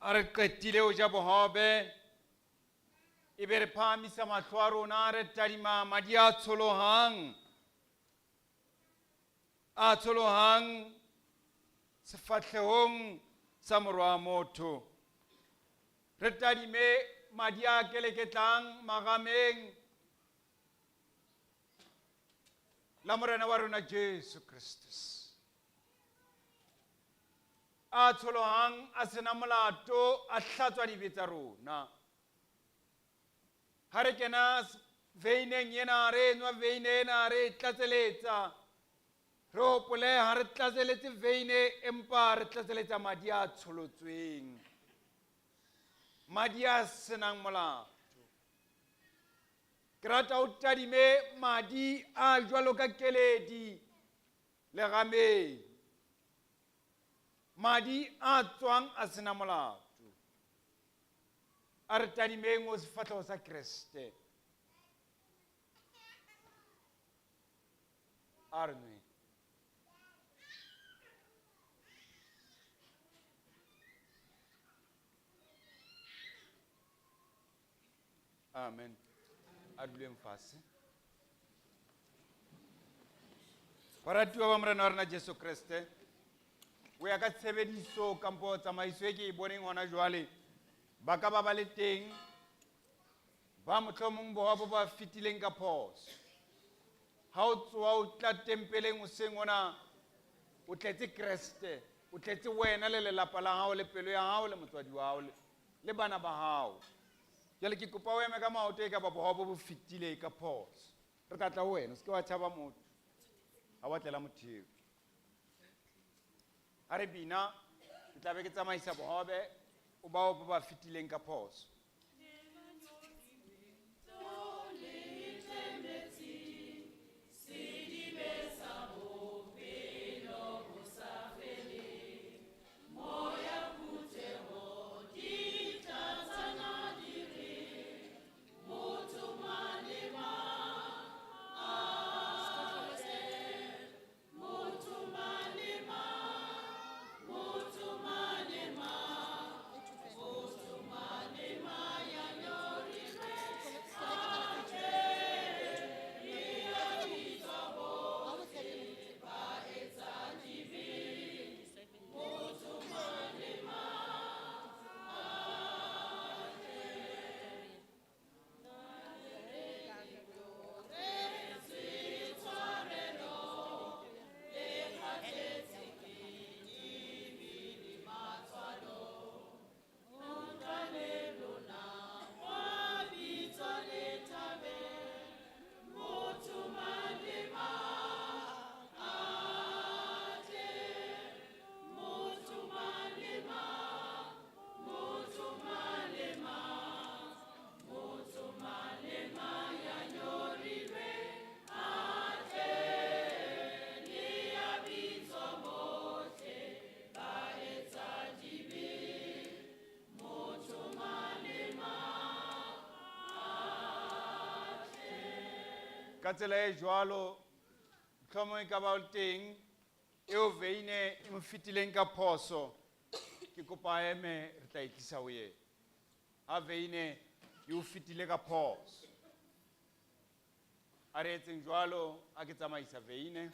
a re qetile ho ja bohobe e be re phahamisa mahlo a rona re tadima madi a tsholohang a tsholohang sefahlehong sa morwa wa motho re tadime madi a keleketlang marameng la morena wa rona Jesu Kristus a tsholohang a sena molato a hlatswa dibe tsa rona ha re kena veineng ena re nwa veine ena re e tlatseletsa re hopole ha re tlatseletse veine empa re tlatseletsa madi a tsholotsweng madi a senang molato ke rata o tadime madi a jwalo ka keledi lerameng madi a tswang a sena molato a re tadimeng o sefatlhego sa Kreste a re nweng. Amen. A duleng fatshe. Baratuwa ba Morena wa rona Jesu Kreste, ho ya ka tshebediso kampo tsamaiso e ke e boneng hona jwale, ba ka ba ba le teng ba mohlomong bohwa bo ba fetileng ka phoso. Ha o tsoha o tla tempeleng hoseng hona, o tletse Kreste, o tletse wena le lelapa la hao le pelo ya hao le motswadi wa hao le bana ba hao. Jwale ke kopa o eme ka maoto e ka ba bohwa bo bo fetile ka phoso. Re tla tla ho wena, o se ke wa tshaba motho. Ha wa tlela motheo. Ha re bina, ke tla be ke tsamaisa bohobe o bao ba ba fetileng ka phoso. Motho Ka tsela e jwalo, mohlomong e ka ba o teng eo veine e mo fetileng ka phoso, ke kopa a eme re tla e tlisa ho yena. Ha veine e o fetile ka phoso. A re etseng jwalo, a ke tsamaisa veine.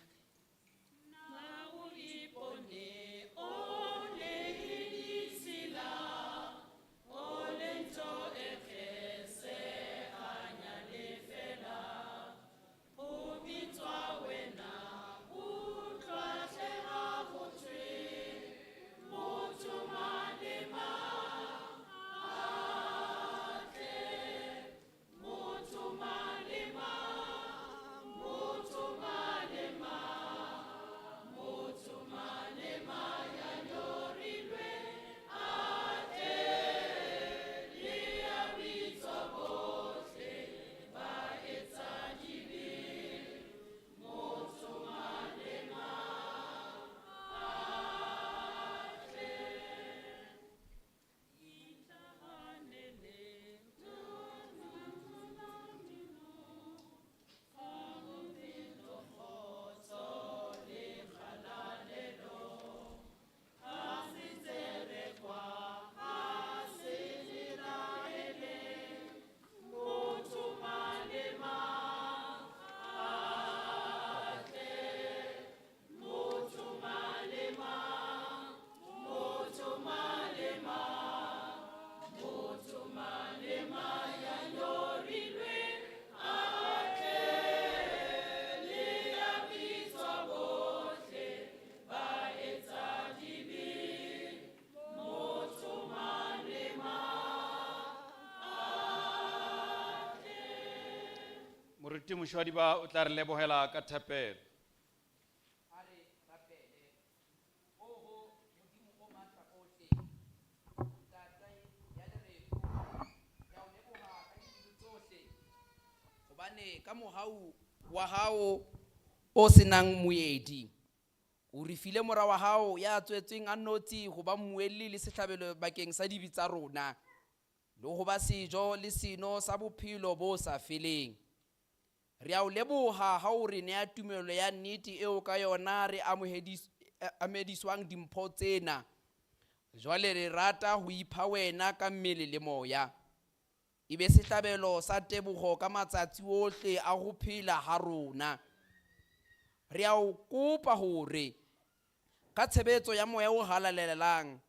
Moruti Moshwadiba o tla re lebohela ka thapelo. A re rapele. Oho Modimo o matla ohle, Ntate ya lereko, ke a o leboha ka dipelo tsohle, hobane ka mohau wa hao o senang moedi, o re file mora wa hao ya tswetsweng a nnotshi ho ba mmuelli le sehlabelo bakeng sa dibe tsa rona, le ho ba sejo le seno sa bophelo bo sa feleng. Re a o leboha ha o re nea tumelo ya nnete eo ka yona re amohediswang dimpho tsena. Jwale re rata ho ipha wena ka mmele le moya. E be sehlabelo sa teboho ka matsatsi ohle a ho phela ha rona. Re a o kopa hore ka tshebetso ya moya o halalelang,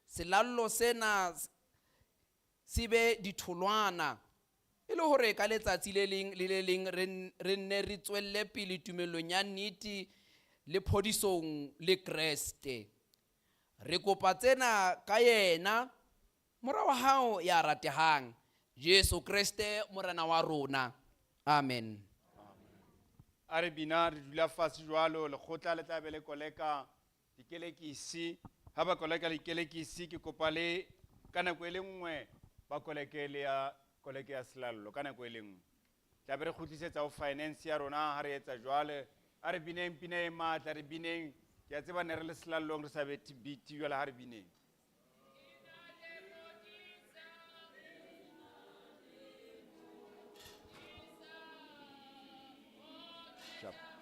selallo sena se be ditholwana, e le hore ka letsatsi le leng le le leng re nne re tswelle pele tumelong ya nnete le phodisong le Kreste. Re kopa tsena ka yena, mora wa hao ya ratehang, Jesu Kreste Morena wa rona. Amen. A re bina re dula fatshe jwalo, lekgotla le tla be le koleka dikelekisi. Ha ba koleka dikelekisi, ke kopa le ka nako e le nngwe ba koleke le ya koleke ya selallo ka nako e le nngwe. Tla be re kgutlisetsa ho finance ya rona ha re etsa jwale. A re bineng pina e matla, re bineng. Ke a tseba ne re le selallong re sa bethe beat, jwale ha re bineng. Sharp.